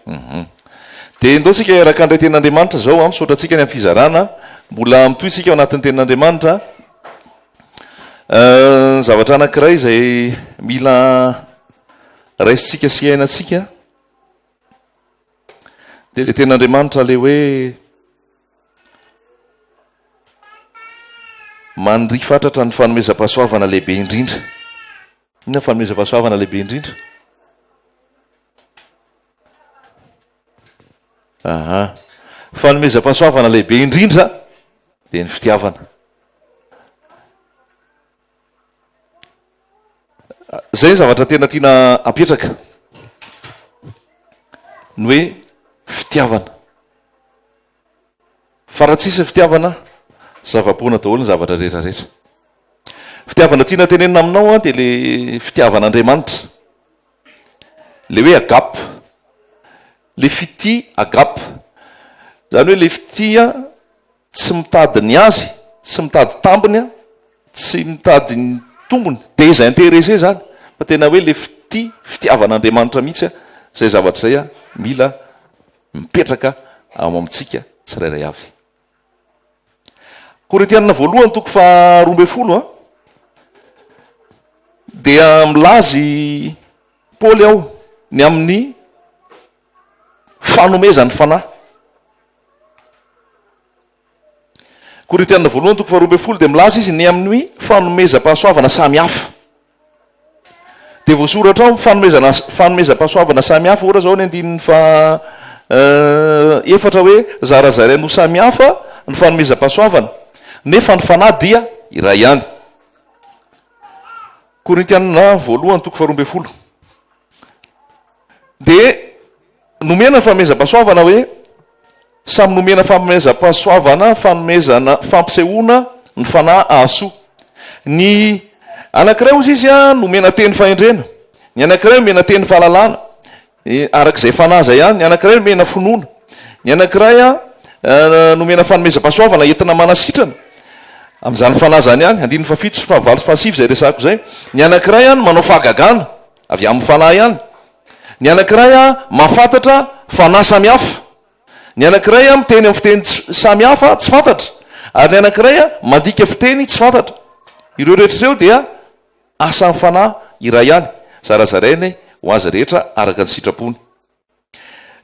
Hum. Dia ndao tsika hiaraka handray tenin'Andriamanitra izao an, misaotra antsika ny amin'ny fizarana. Mbola mitohy tsika ao anatin'ny tenin'Andriamanitra. Ny zavatra anankiray izay mila raisintsika sy iainantsika dia ilay tenin'Andriamanitra ilay hoe maniria fatratra ny fanomezam-pahasoavana lehibe indrindra. Inona ny fanomezam-pahasoavana lehibe indrindra? Aha. Fanomezam-pahasoavana lehibe indrindra dia ny fitiavana. Izay ny zavatra tena tiana apetraka. Ny hoe fitiavana. Fa raha tsisy ny fitiavana, zava-poana daholo ny zavatra rehetra rehetra. Fitiavana tiana tenenina aminao an dia le fitiavan'Andriamanitra. Le hoe agape. Le fitia agape. Izany hoe le fitia tsy mitady ny azy, tsy mitady tambiny, tsy mitady ny tombony, désintéresser izany, fa tena hoe le fitia, fitiavan'Andriamanitra mihitsy an, izay zavatra izay an mila mipetraka ao amintsika tsirairay avy. Korintianina voalohany toko faha 12 an, dia milaza i Paoly ao ny amin'ny fanomezan'ny Fanahy. Korintianina voalohany toko faha 12 dia milaza izy ny amin'ny fanomezam-pahasoavana samy hafa. Dia voasoratra ao fanomezana fanomezam-pahasoavana samy hafa, ohatra izao ny andininy faha efatra hoe zarazarainy ho samy hafa ny fanomezam-pahasoavana, nefa ny Fanahy dia iray ihany. Korintianina voalohany toko faha 12. Dia nomena ny fanomezam-pahasoavana hoe Samy nomena fanomezam-pahasoavana, fanomezana fampisehoana ny fanahy hahasoa. Ny anankiray hozy izy nomena teny fahendrena, ny anankiray nomena teny fahalalana, araka izay fanahy izay ihany, ny anankiray nomena finoana, ny anankiray nomena fanomezam-pahasoavana entina manasitrana, amin'izany fanahy izany ihany, andininy fahafito sy fahavalo sy fahasivy izay resahako izay, ny anankiray manao fahagagana, avy amin'ny fanahy ihany. Ny anankiray mahafantatra fanahy samy hafa. Ny anankiray miteny amin'ny fiteny samy hafa tsy fantatra. Ary ny anankiray mandika fiteny tsy fantatra. Ireo rehetra ireo dia asan'ny fanahy iray ihany, zarazarainy ho azy rehetra araka ny sitrapony.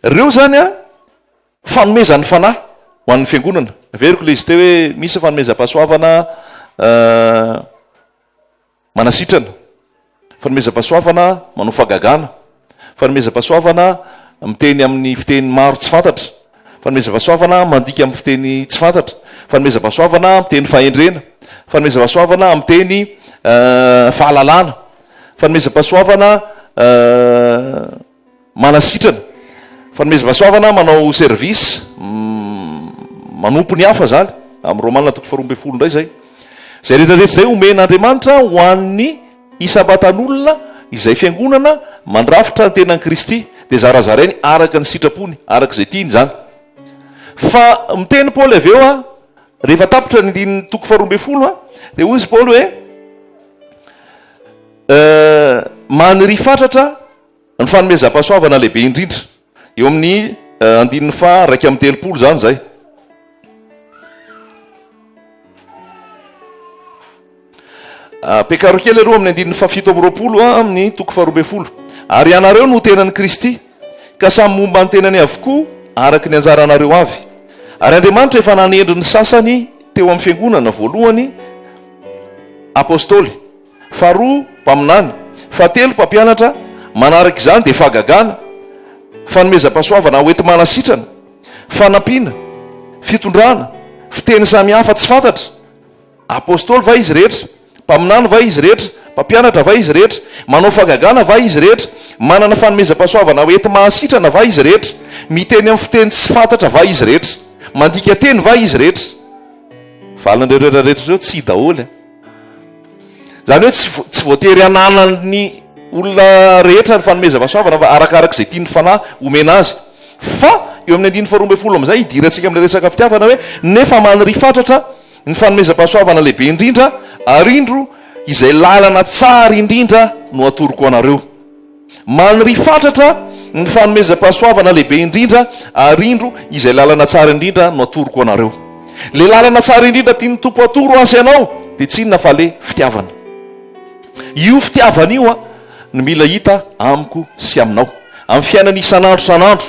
Ireo izany fanomezan'ny fanahy ho an'ny fiangonana. Averiko ilay izy teo hoe misy fanomezam-pahasoavana Manasitrana, fanomezam-pahasoavana manao fahagagana, fanomezam-pahasoavana miteny amin'ny fiteny maro tsy fantatra, fanomezam-pahasoavana mandika amin'ny fiteny tsy fantatra, fanomezam-pahasoavana miteny fahendrena, fanomezam-pahasoavana miteny fahalalana, fanomezam-pahasoavana Manasitrana. Fanomezam-pahasoavana manao service, manompo ny hafa izany, amin'ny Romana toko faharoa ambin'ny folo indray izay. Izay rehetra rehetra izay omen'Andriamanitra ho an'ny isam-batan'olona izay fiangonana mandrafitra ny tenan'i Kristy, dia zarazarainy araka ny sitrapony, araka izay tiany izany. Fa miteny Paoly avy eo, rehefa tapitra ny andininy toko faharoa ambin'ny folo, dia hoy izy Paoly hoe, Maniria fatratra Ny fanomezam-pahasoavana lehibe indrindra, eo amin'ny andininy faha 31 izany izay. Ampiakaro kely aloha amin'ny andininy faha 27 amin'ny toko faha 12. Ary ianareo no tenan'i Kristy, ka samy momba ny tenany avokoa araka ny anjaranareo avy. Ary Andriamanitra efa nanendry ny sasany teo amin'ny fiangonana, voalohany apostoly, Faharoa, mpaminany. Fahatelo, mpampianatra. Manaraka izany dia fahagagana, fanomezam-pahasoavana hoenti-manasitrana, fanampiana, fitondrana, fiteny samihafa tsy fantatra. Apostoly va izy rehetra? Mpaminany va izy rehetra? Mpampianatra va izy rehetra? Manao fahagagana va izy rehetra? Manana fanomezam-pahasoavana hoenti-mahasitrana va izy rehetra? Miteny amin'ny fiteny tsy fantatra va izy rehetra? Mandika teny va izy rehetra? Valin'ireo rehetra rehetra ireo tsia daholo e. Izany hoe tsy tsy voatery hananan'ny olona rehetra ny fanomezam-pahasoavana fa arakaraka izay tian'ny fanahy omena azy. Fa eo amin'ny andininy faharoa ambin'ny folo amin'izay hidirantsika amin'ilay resaka fitiavana hoe nefa maniria fatratra ny fanomezam-pahasoavana lehibe indrindra ary indro izay lalana tsara indrindra no atoroko anareo. Maniria fatratra. ny fanomezam-pahasoavana lehibe indrindra, ary indro izay lalana tsara indrindra no atoroko anareo. Le lalana tsara indrindra tian'ny Tompo atoro ahy sy anao dia tsy inona fa le fitiavana. Io fitiavana io an no mila hita amiko sy aminao. Amin'ny fiainana isan'andro isan'andro,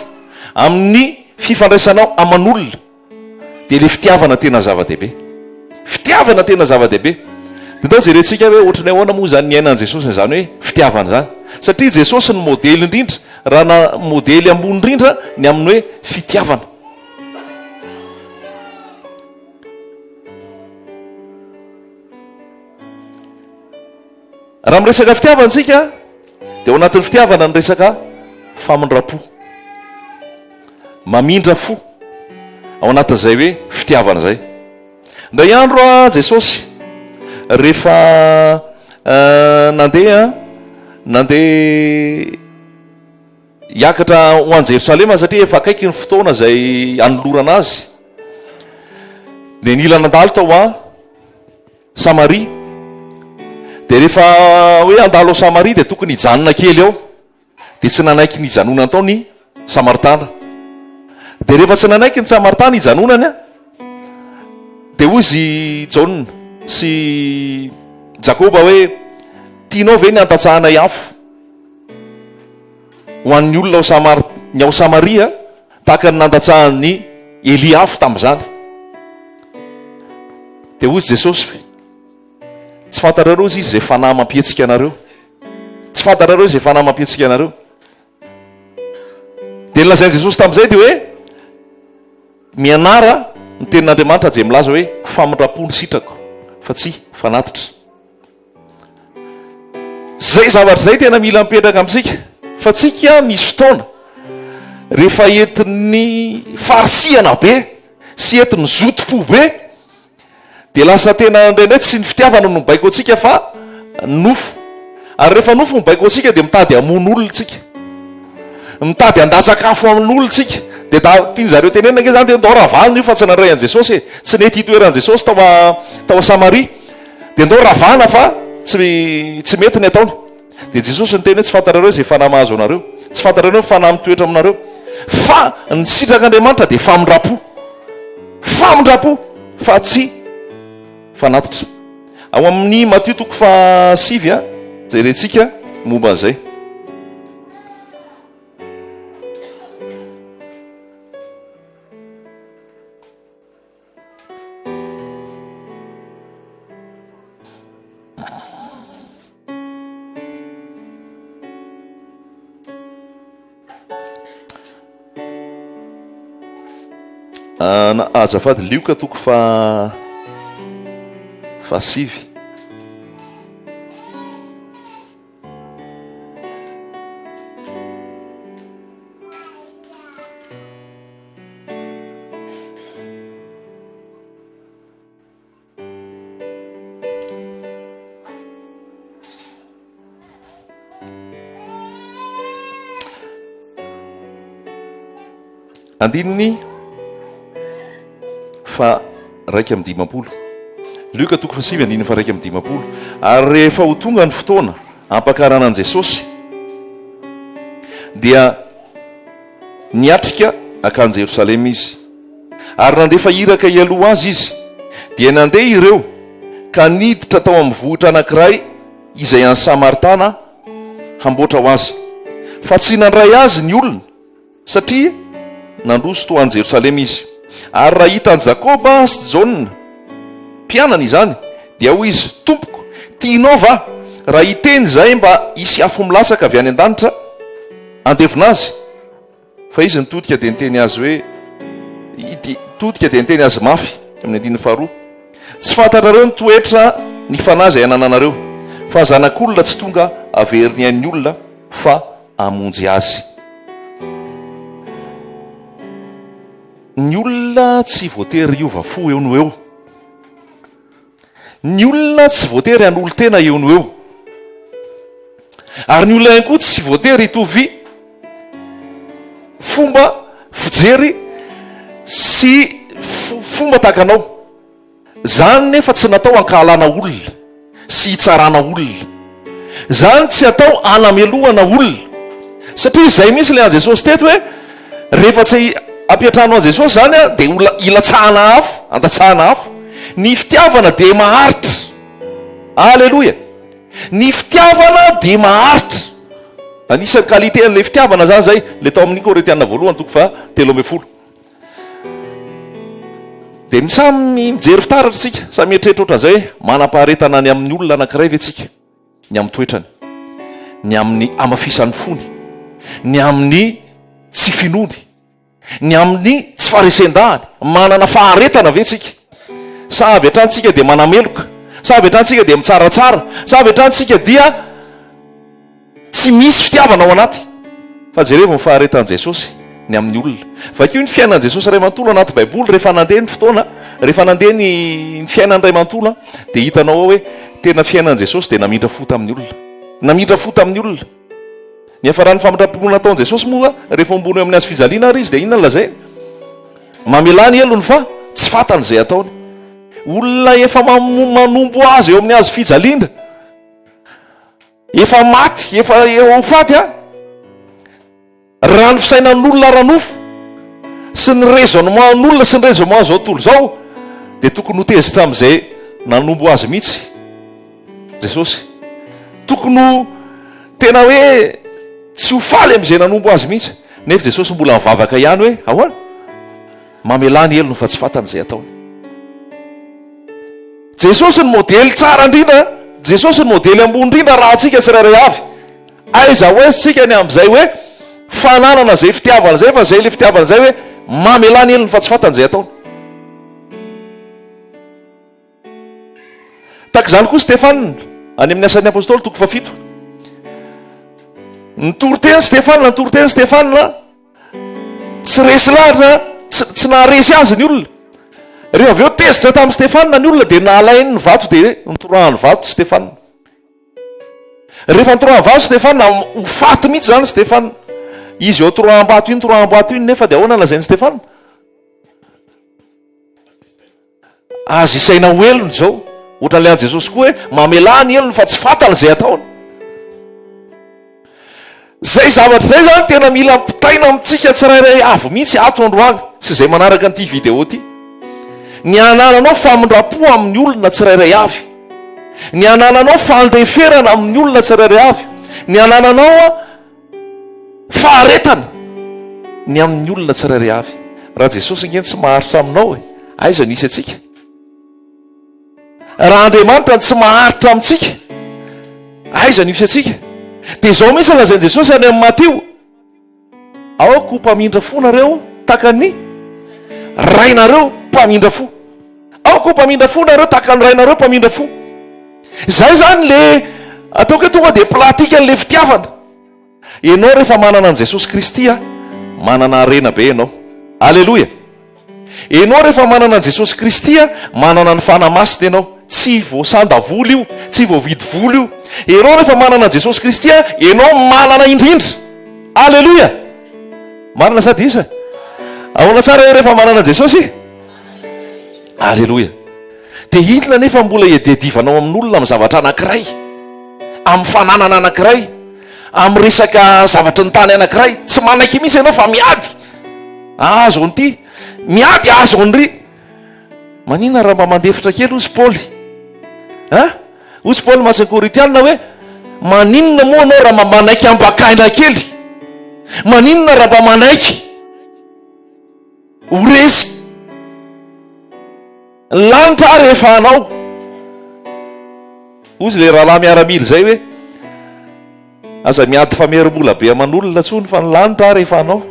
amin'ny fifandraisanao aman'olona dia le fitiavana tena zava-dehibe. Fitiavana tena zava-dehibe. Dia ndao jerentsika hoe ohatran'ny ahoana moa izany niainan'i Jesosy an'izany hoe fitiavana izany. Satria Jesosy no modely indrindra, raha na modely ambony indrindra ny amin'ny hoe fitiavana. Raha miresaka fitiavana isika dia ao anatin'ny fitiavana ny resaka famindram-po. Mamindra fo ao anatin'izay hoe fitiavana izay. Indray andro a Jesosy rehefa nandeha nandeha hiakatra ho any Jerosalema satria efa akaiky ny fotoana izay hanolorana azy dia nila nandalo tao a Samaria. Dia rehefa hoe handalo ao Samaria dia tokony hijanona kely ao. Dia tsy nanaiky ny hijanonany tao ny Samaritana. Dia rehefa tsy nanaiky ny Samaritana hijanonany, dia hoy izy Jaona sy Jakoba hoe, Tianao ve ny handatsahanay afo ho an'ny olona ao Samar ny ao Samaria tahaka ny nandatsahan'i Elia afo tamin'izany? Dia hoy Jesosy hoe, Tsy fantatrareo hozy izy izay fanahy mampihetsika anareo. Tsy fantatrareo izay fanahy mampihetsika anareo. Dia nolazain'i Jesosy tamin'izay dia hoe, Mianara ny tenin'Andriamanitra izay milaza hoe famindram-po ny sitrako fa tsy fanatitra. Izay zavatra izay tena mila mipetraka amintsika fa tsika misy fotoana rehefa entin'ny farisihana be sy entin'ny zotom-po be dia lasa tena indraindray tsy ny fitiavana no mibaiko antsika fa ny nofo. Ary rehefa nofo mibaiko antsika dia mitady hamono olona tsika. Mitady handatsaka afo amin'olona tsika. Dia da tian zareo tenenina ange zany dia ndao ravana io fa tsy nandray an'i Jesosy e. Tsy nety hitoeran'i Jesosy tao a tao a Samaria. Dia ndao ravana fa tsy tsy mety ny ataony. Dia Jesosy niteny hoe tsy fantatrareo izay fanahy mahazo anareo. Tsy fantatrareo ny fanahy mitoetra aminareo. Fa ny sitrak'Andriamanitra dia famindram-po. Famindram-po fa tsy fanatitra. Ao amin'ny Matio toko fahasivy, jerentsika momba an'izay. Azafady Lioka toko faha fahasivy. Andininy fa 51. Lioka toko fahasivy andininy faha 51. Ary rehefa ho tonga ny fotoana hampakarana an'i Jesosy, dia niatrika hankany Jerosalema izy. Ary nandefa iraka hialoha azy izy. Dia nandeha ireo ka niditra tao amin'ny vohitra anankiray izay an'ny Samaritana hamboatra ho azy. Fa tsy nandray azy ny olona, satria nandroso toa an'i Jerosalema izy. Ary raha hitan'i Jakoba sy Jaona, mpianany, izany, dia hoy izy, Tompoko, tianao va raha hiteny izahay mba hisy afo milatsaka avy any an-danitra handevona azy? Fa izy nitodika dia niteny azy hoe, Nitodika dia niteny azy mafy, amin'ny andininy faharoa, Tsy fantatrareo ny toetra ny fanahy izay anananareo, fa Zanak'olona tsy tonga havery ny ain'ny olona, fa hamonjy azy. Ny olona tsy voatery hiova fo eo no eo. Ny olona tsy voatery hanolo-tena eo no eo. Ary ny olona ihany koa tsy voatery hitovy fomba fijery sy fomba tahaka anao. Izany nefa tsy natao hankahalana olona sy hitsarana olona. Izany tsy atao hanamelohana olona. Satria izay mihitsy ilay an'i Jesosy teto hoe rehefa tsy ampiantrano an'i Jesosy izany dia ho hilatsahana afo, andatsahana afo. Ny fitiavana dia maharitra. Aleloia. Ny fitiavana dia maharitra. Anisan'ny qualité an'ilay fitiavana izany izay, ilay tao amin'ny Korintiana voalohany toko faha 13. Dia samy mijery fitaratra isika, samy mieritreritra ohatran'izay hoe manam-paharetana any amin'ny olona anankiray ve tsika? Ny amin'ny toetrany, ny amin'ny hamafisan'ny fony, ny amin'ny tsy finoany, ny amin'ny tsy faharesen-dahany. Manana faharetana ve tsika? Sa avy hatrany tsika dia manameloka? Sa avy hatrany tsika dia mitsaratsara? Sa avy hatrany tsika dia Tsy misy fitiavana ao anaty. Fa jerevo ny faharetan'i Jesosy ny amin'ny olona. Vakio ny fiainan'i Jesosy iray manontolo anaty Baiboly rehefa nandeha ny fotoana, rehefa nandeha ny ny fiainany iray manontolo dia hitanao ao hoe tena fiainan'i Jesosy dia namindra fo tamin'ny olona. Namindra fo tamin'ny olona. Ny hafaran'ny famindram-po nataon'i Jesosy moa rehefa hombony eo amin'ny hazo fijaliana ary izy dia inona no lazainy? Mamelà ny helony fa tsy fantany izay ataony. Olona efa manompo azy eo amin'ny hazo fijaliana. Efa maty, efa eo ho faty an! Raha ny fisainan'olona ara-nofo sy ny raisonnement an'olona sy ny raisonnement an'izao tontolo izao dia tokony ho tezitra amin'izay nanombo azy mihitsy Jesosy. Tokony ho tena hoe tsy ho faly amin'izay nanombo azy mihitsy. Nefa Jesosy mbola mivavaka ihany hoe ahoana? Mamelà ny helony fa tsy fantany izay ataony. Jesosy ny modely tsara indrindra, Jesosy ny modely ambony indrindra raha antsika tsirairay avy. Aiza ho aiza tsika ny amin'izay hoe fananana izay fitiavana izay fa izay ilay fitiavana izay hoe mamelà ny helony fa tsy fantany izay ataony. Tahaka izany koa Stefana, any amin'ny Asan'ny Apostoly toko fahafito. Nitory teny Stefana, nitory teny Stefana, Tsy resy lahatra, tsy, tsy naharesy azy ny olona. Rehefa avy eo tezitra tamin'i Stefana ny olona dia nalainy ny vato dia notorahany vato Stefana. Rehefa notorahany vato Stefana, ho faty mihitsy izany Stefana. Izy eo toraham-bato iny, toraham-bato iny nefa dia ahoana lazain'i Stefana? Azo isaina ho helony izao. Ohatran'ilay an'i Jesosy koa hoe mamelà ny helony fa tsy fantany izay ataony. Izay zavatra izay izany tena mila ampitaina amintsika tsirairay avy mihitsy ato androany sy izay manaraka an'ity vidéo ity. Ny hanananao famindram-po amin'ny olona tsirairay avy. Ny hanananao fandeferana amin'ny olona tsirairay avy. Ny hanananao Faharetana ny amin'ny olona tsirairay avy. Raha Jesosy ange no tsy maharitra aminao e, aiza no hisy antsika? Raha Andriamanitra no tsy maharitra amintsika, aiza no hisy antsika? Dia izao mihitsy no lazain'i Jesosy any amin'ny Matio, Aoka ho mpamindra fo nareo tahaka ny Rainareo mpamindra fo. Aoka ho mpamindra fo nareo tahaka ny Rainareo mpamindra fo. Izay izany le ataoko hoe tonga dia pratique an'le fitiavana. Ianao rehefa manana an'i Jesosy Kristy a, manana harena be ianao. Aleloia. Ianao rehefa manana an'i Jesosy Kristy a, manana ny Fanahy Masina ianao. Tsy voasanda vola io, tsy voavidy vola io. Ianao rehefa manana an'i Jesosy Kristy a, ianao manana indrindra. Aleloia. Marina sa diso e? Ahoana tsara hoe rehefa manana an'i Jesosy? Aleloia. Dia inona anefa mbola iadiadivanao amin'olona amin'ny zavatra anankiray, amin'ny fananana anankiray, amin'ny resaka zavatry ny tany anankiray? Tsy manaiky mihitsy ianao fa miady ahazo an'ity, miady ahazo an'ry. Maninona raha mba mandefitra kely hozy Paoly? Hein? Hozy Paoly mantsy ny Korintiana hoe, maninona moa ianao raha mba manaiky ambakaina kely? Maninona raha mba manaiky ho resy? Ny lanitra ary efa anao. Hozy ilay rahalahy miaramila izay hoe, Aza miady famerim-bola be aman'olona intsony fa ny lanitra ary efa anao.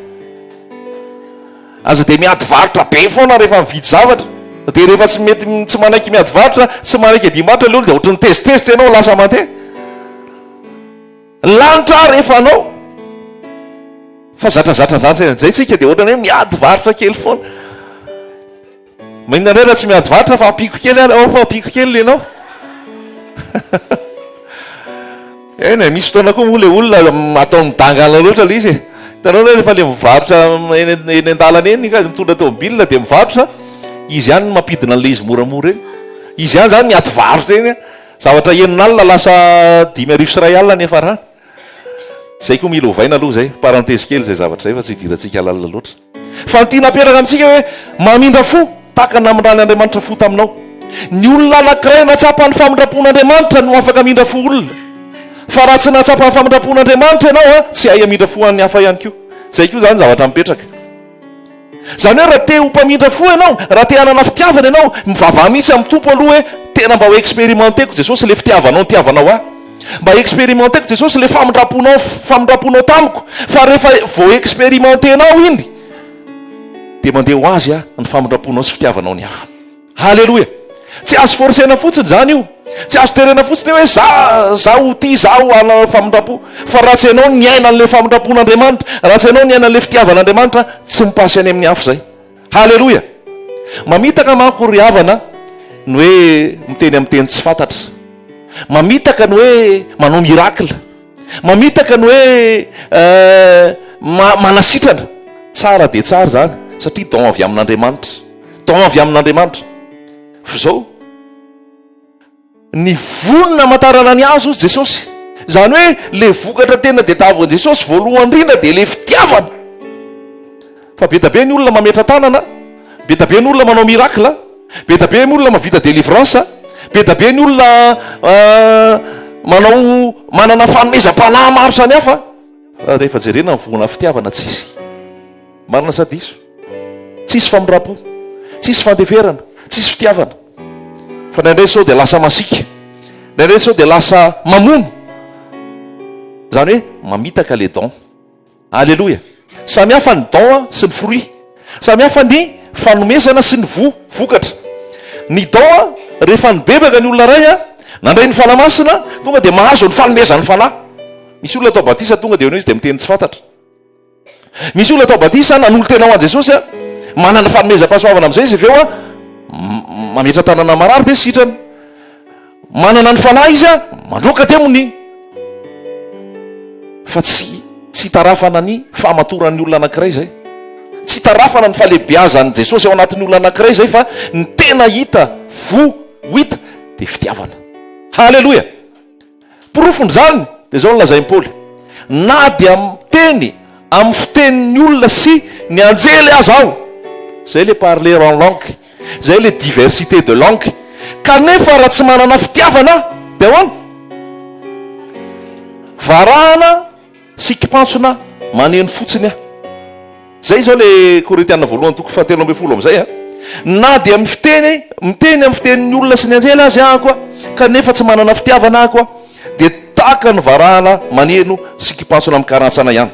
Aza dia miady varotra be foana rehefa mividy zavatra. Dia rehefa tsy mety tsy manaiky miady varotra, tsy manaiky adim-barotra ilay olona dia ohatran'ny tezitezitra ianao lasa mandeha. Ny lanitra ary efa anao. Fa zatrazatra zatra izay tsika dia ohatran'ny hoe miady varotra kely foana. Maninona indray raha tsy miady varotra fa ampiako kely ary, ao fa ampiako kely le ianao. Eny e, misy fotoana koa moa le olona atao midangana loatra le izy e. Hitanao ve rehefa le mivarotra eny eny an-dalana eny ka mitondra tomobile dia mivarotra, izy ihany no mampidina an'le izy moramora eny. Izy ihany zany miady varotra eny, zavatra 60 lasa 1150 ny hiafarany. Izay koa mila ovaina aloha izay, parenthèse kely izay zavatra izay fa tsy hidirantsika lalina loatra. Fa ny tiana apetraka amintsika hoe mamindra fo tahaka ny namindran'ny Andriamanitra fo taminao. Ny olona anankiray nahatsapa ny famindram-pon'Andriamanitra no afaka hamindra fo olona. Fa raha tsy nahatsapa ny famindram-pon'Andriamanitra ianao, tsy hay hamindra fo an'ny hafa ihany koa. Izay koa izany zavatra mipetraka. Izany hoe raha te ho mpamindra fo ianao, raha te hanana fitiavana ianao, mivavaha mihitsy amin'ny Tompo aloha hoe tena mba ho experimenteko Jesosy ilay fitiavanao nitiavanao ahy. Mba experimenteko Jesosy ilay famindram-ponao famindram-ponao tamiko. Fa rehefa vao experimentenao iny dia mandeha ho azy ny famindram-ponao sy fitiavanao ny hafa. Haleloia! Tsy azo forcena fotsiny izany io. Tsy azo terena fotsiny hoe za, za ho tia, za ho hanana famindram-po. Fa raha tsy ianao niaina an'ilay famindram-pon'Andriamanitra, raha tsy ianao niaina an'ilay fitiavan'Andriamanitra, tsy mi-passe any amin'ny hafa izay. Haleloia! Mamitaka manko ry havana ny hoe miteny amin'ny teny tsy fantatra. Mamitaka ny hoe manao miracle. Mamitaka ny hoe manasitrana. Tsara dia tsara izany satria don avy amin'Andriamanitra. Don avy amin'Andriamanitra. Fa izao, ny voa namantarana ny hazo hozy Jesosy. Izany hoe le vokatra tena diadavin'i Jesosy voalohany indrindra dia le fitiavana. Fa be da be ny olona mametra-tanana, be da be ny olona manao miracle, be da be ny olona mahavita délivrance, be da be ny olona manao manana fanomezam-panahy maro samihafa. Fa rehefa jerena ny voana fitiavana tsisy. Marina sa diso? Tsisy famindram-po, tsisy fandeferana, tsisy fitiavana. Fa indraindray sao dia lasa masiaka, indraindray sao dia lasa mamono. Izany hoe mamitaka le don. Aleloia! Samy hafa ny don sy ny fruit. Samy hafa ny fanomezana sy ny voa, vokatra. Ny don, rehefa nibebaka ny olona iray, nandray ny Fanahy Masina, tonga dia mahazo ny fanomezan'ny Fanahy. Misy olona atao batisa tonga dia eo izy dia miteny tsy fantatra. Misy olona atao batisa nanolo-tena ho an'i Jesosy, manana fanomezam-pahasoavana amin'izay izy avy eo, mametra-tanana marary dia sitrana. Manana ny fanahy izy a, mandroaka demony. Fa tsy tsy itarafana ny fahamatoran'ny olona anankiray izay. Tsy itarafana ny fahalehibeazan'i Jesosy ao anatin'ny olona anankiray izay fa ny tena hita voa ho hita dia fitiavana. Haleloia! Porofon'izany dia izao no lazain'i Paoly, Na dia miteny amin'ny fitenin'ny olona sy ny anjely aza aho, izay ilay parler en langue, Zay le diversité de langue. Kanefa raha tsy manana fitiavana aho dia ahoana? Varahana sy kipantsona maneno fotsiny aho. Zay izao le Korintiana voalohany toko fahatelo ambin'ny folo amin'izay a. Na dia mifiteny, miteny amin'ny fitenin'ny olona sy ny anjely aza aho koa, kanefa tsy manana fitiavana aho koa, dia tahaka ny varahana maneno sy kipantsona mikarantsana ihany.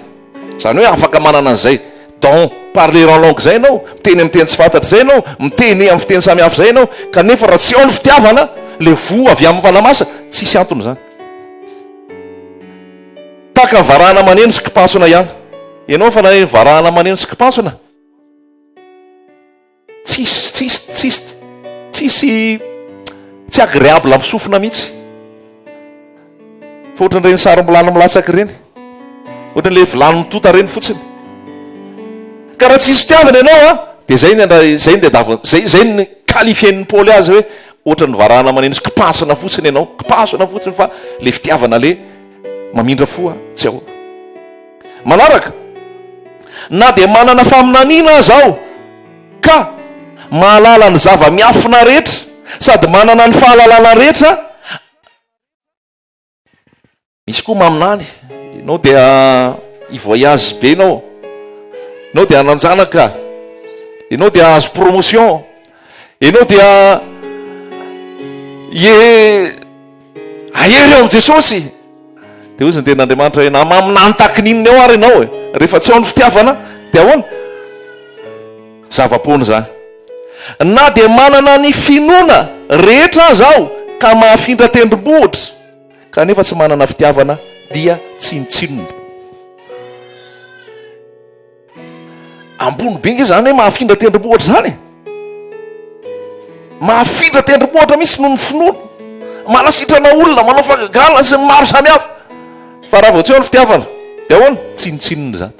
Izany hoe afaka manana an'izay don parler en langue izay ianao, miteny amin'ny teny tsy fantatra izay ianao, miteny amin'ny fiteny samihafa izay ianao, kanefa raha tsy ao ny fitiavana, ilay voa avy amin'ny Fanahy Masina, tsisy antony izany. Tahaka ny varahana maneno sy kipantsona ihany. Ianao efa naheno varahana maneno sy kipantsona? Tsisy, tsisy, tsisy, tsisy, tsy agréable amin'ny sofina mihitsy. Fa ohatran'ireny sarom-bilany milatsaka ireny. Ohatran'ilay vilany mitota ireny fotsiny. Ka raha tsisy fitiavana ianao a, dia izay ny andra, izay ny tadiaviny, izay, izay ny qualifier-n'i Paoly azy hoe ohatran'ny varahana maneno sy kipasina fotsiny ianao, kipasina fotsiny fa ilay fitiavana ilay mamindra fo a, tsy ao. Manaraka, na dia manana faminaniana aza aho ka mahalala ny zava-miafina rehetra sady manana ny fahalalana rehetra, misy koa maminany, ianao dia hi-voyage be ianao, ianao dia hanan-janaka, ianao dia hahazo promotion, ianao dia hi Hahery ao amin'i Jesosy. Dia hoy izy ny tenin'Andriamanitra hoe na maminany tahaky ny inona eo ary ianao e, rehefa tsy ao ny fitiavana dia ahoana? Zava-poana izany. Na dia manana ny finoana rehetra aza aho ka mahafindra tendrombohitra kanefa tsy manana fitiavana dia tsinontsinona. Ambony be nge zany hoe mahafindra tendrombohitra zany e. Mahafindra tendrombohitra mihitsy noho ny finoana. Manasitrana olona, manao fagagana sy ny maro samihafa. Fa raha vao tsy eo ny fitiavana, dia ahoana? Tsinontsinona izany.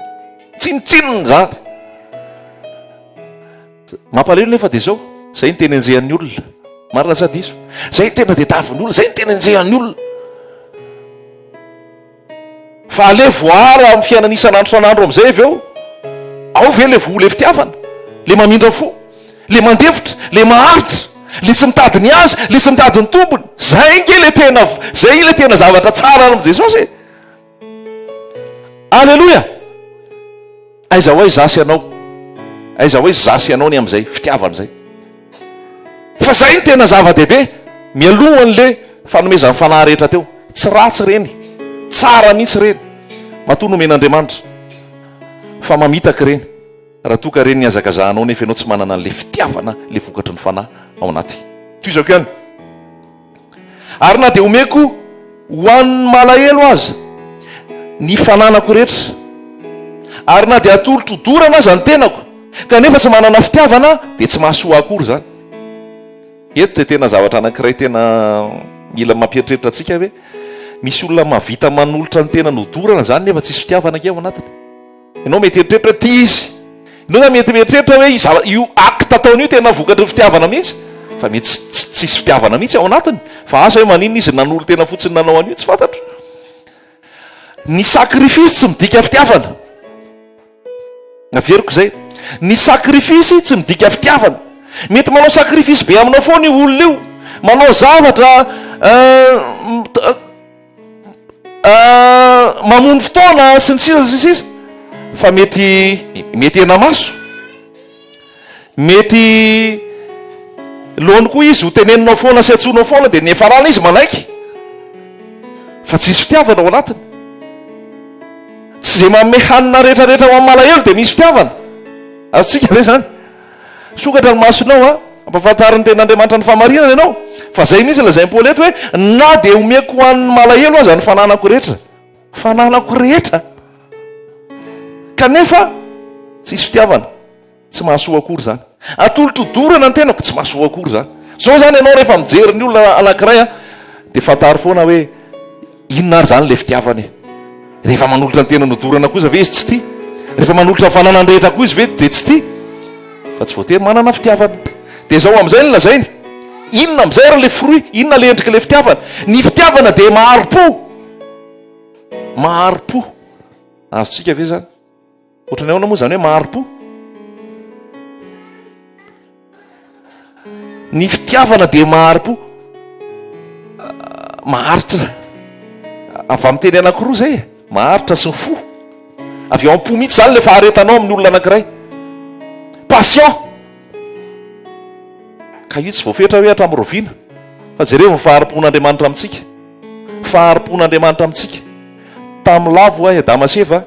Tsinontsinona izany. Mampalahelo nefa dia izao, izay ny tena enjehan'ny olona. Marina sa diso? Izay ny tena tadiavin'ny olona, izay ny tena enjehan'ny olona. Fa aleo voara amin'ny fiainana isan'andro isan'andro amin'izay avy eo. Ao ve le voa le fitiavana? Le mamindra fo? Le mandefitra? Le maharitra? Le tsy mitady ny azy? Le tsy mitady ny tombony? Zay nge le tena, zay le tena zavatra tsara amin'i Jesosy e! Aleloia! Aiza ho aiza za sy ianao? Aiza ho aiza za sy ianao ny amin'izay fitiavana izay? Fa zay no tena zava-dehibe mialohan'le fanomezan'ny fanahy rehetra teo. Tsy ratsy ireny, tsara mihitsy ireny, matoa nomen'Andriamanitra. Fa mamitaka ireny, raha toa ka ireny ny hazakazahanao nefa ianao tsy manana an'le fitiavana, le vokatry ny fanahy ao anaty. Tohizako ihany. Ary na dia omeko ho an'ny malahelo aza ny fananako rehetra, ary na dia atolotro dorana aza ny tenako, kanefa tsy manana fitiavana, dia tsy mahasoa akory izany. Eto dia tena zavatra anankiray tena mila mampieritreritra antsika hoe, misy olona mahavita manolotra ny tenany ho dorana izany nefa tsisy fitiavana ange ao anatiny. Ianao mety hieritreritra hoe tia izy. Ianao zany mety mieritreritra hoe io io acte ataony io tena vokatry ny fitiavana mihitsy. Fa mety tsy tsisy fitiavana mihitsy ao anatiny. Fa asa hoe maninona izy nanolo-tena fotsiny nanao an'io, tsy fantatro. Ny sacrifice tsy midika fitiavana. Averiko izay. Ny sacrifice tsy midika fitiavana. Mety manao sacrifice be aminao foana io olona io. Manao zavatra Mamono fotoana sy ny sisa sy ny sisa fa mety mety hena-maso, mety loany koa izy ho teneninao foana sy antsoinao foana dia niafarana izy manaiky fa tsisy fitiavana ao anatiny. Tsy izay manome hanina rehetrarehetra ho an'ny malahelo dia misy fitiavana. Azontsika ve izany? Sokatra ny masonao a! Ampahafantarin'ny Tenin'Andriamanitra ny fahamarinana ianao. Fa izay mihitsy lazain'i Paoly eto hoe, na dia omeko ho an'ny malahelo aza ny fananako rehetra. Fananako rehetra! Kanefa, tsisy fitiavana. Tsy mahasoa akory izany. Atolotro dorana ny tenako, tsy mahasoa akory izany. Izao izany ianao rehefa mijery ny olona anankiray a, dia fantaro foana hoe, Inona ary izany ilay fitiavana e? Rehefa manolotra ny tenany ho dorana kosa ve izy tsy tia? Rehefa manolotra ny fananany rehetra koa izy ve dia tsy tia? Fa tsy voatery manana fitiavana. Dia izao amin'izay no lazainy, inona amin'izay ary ilay fruit, inona ilay endrik'ilay fitiavana? Ny fitiavana dia mahari-po. Mahari-po. Azontsika ve izany? Ohatran'ny ahoana moa izany hoe mahari-po? Ny fitiavana dia mahari-po. Maharitra. Avy amin'ny teny anankiroa izay e. Maharitra sy ny fo. Avy ao am-po mihitsy izany ilay faharetanao amin'ny olona anankiray. Patient. Ka io tsy voafetra hoe hatramin'ny rahoviana. Fa jereo ny fahari-pon'Andriamanitra amintsika. Fahari-pon'Andriamanitra amintsika. Tamin'ny lavo ho'a i Adama sy Eva,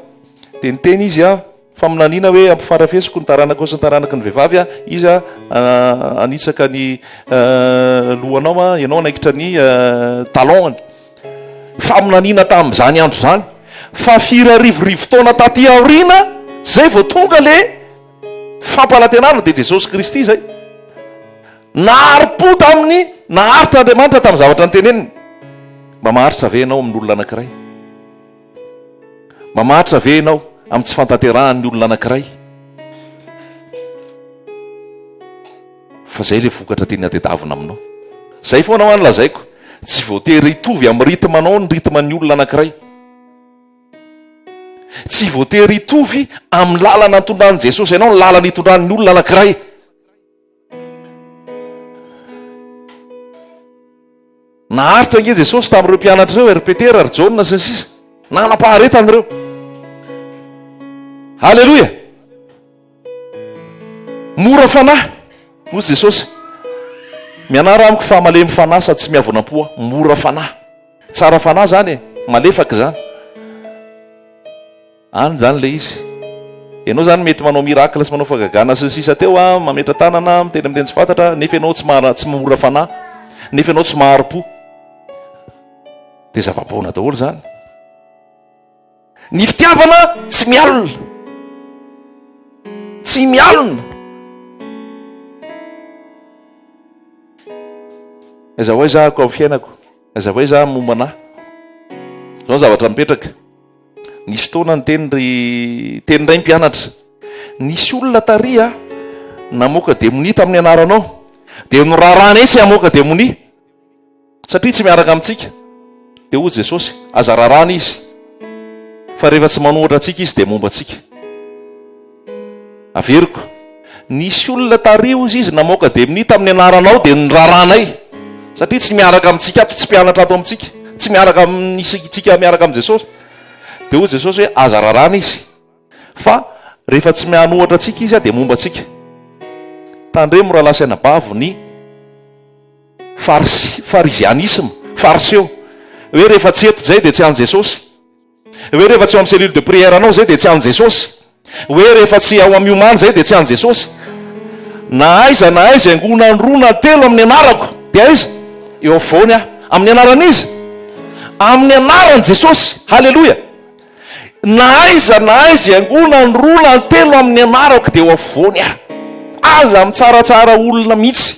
Dia niteny izy an, faminaniana hoe ampifarafesiko ny taranakao sy ny taranaky ny vehivavy an, izy an hanitsaka ny lohanao an, ianao hanaikitra ny talon-ny. Faminaniana tamin'izany andro izany. Fa firy arivorivo taona taty aoriana izay vao tonga le fampanantenana, dia Jesosy Kristy izay. Nahari-po tamin'ny, naharitra Andriamanitra tamin'ny zavatra noteneniny. Mba maharitra ve ianao amin'olona anankiray? Mamaritra ve ianao amin'ny tsy fantanterahan'ny olona anankiray fa zay le vokatra tiany hatedavina aminao? Zay foana hoa no lazaiko, tsy voatery hitovy amin'ny rythme anao ny rythme ny olona anankiray. Tsy voatery hitovy amin'ny lalana nitondran'i Jesosy anao ny lalana itondran'ny olona anankiray. Naharitra ange Jesosy tamin'ireo mpianatra ireo, ry Petera, ry Jaona sy ny sisa. Nanam-paharetana ireo. Aleloia! Mora fanahy, hoy Jesosy. Mianara amiko fa malemy fanahy sady tsy miavona am-po aho. Mora fanahy. Tsara fanahy izany e, malefaka izany. Any izany ilay izy. Ianao izany mety manao miracle sy manao fahagagana sy ny sisa teo an, mametra tanana, miteny amin'ny teny tsy fantatra, nefa ianao tsy mara, tsy mora fanahy, nefa ianao tsy mahari-po. Dia zava-poana daholo izany. Ny fitiavana tsy mialona. Tsy mialona. Aiza ho aiza ako amin'ny fiainako? Aiza ho aiza momba anah? Izao ny zavatra mipetraka. Nisy fotoana niteny ry teny indray ny mpianatra. Nisy olona tary a namoaka demonia tamin'ny anaranao. Dia norarana tsy hamoaka demonia satria tsy miaraka amintsika. Dia hoy Jesosy, aza rarana izy. Fa rehefa tsy manohatra antsika izy dia momba antsika. Averiko. Nisy olona tary hozy izy namoaka demonia tamin'ny anaranao dia niraranay. Satria tsy miaraka amintsika ato, tsy mpianatra ato amintsika. Tsy miaraka amintsika miaraka amin'i Jesosy. Dia hoy Jesosy hoe aza rarana izy. Fa rehefa tsy manohatra antsika izy dia momba antsika. Tandremo rahalahy sy anabavy ny farisi, farizianisme, fariseo. Hoe rehefa tsy eto izay dia tsy an'i Jesosy. Hoe rehefa tsy ao amin'ny cellule de prière anao izay dia tsy an'i Jesosy. Hoe rehefa tsy ao amin'ny Miomana izay dia tsy an'i Jesosy. Na aiza na aiza iangonan'ny roa na telo amin'ny anarako dia aiza? Eo afovoany aho. Amin'ny anaran'iza? Amin'ny anaran'i Jesosy. Haleloia. Na aiza na aiza iangonan'ny roa na telo amin'ny anarako dia eo afovoany aho. Aza mitsaratsara olona mihitsy.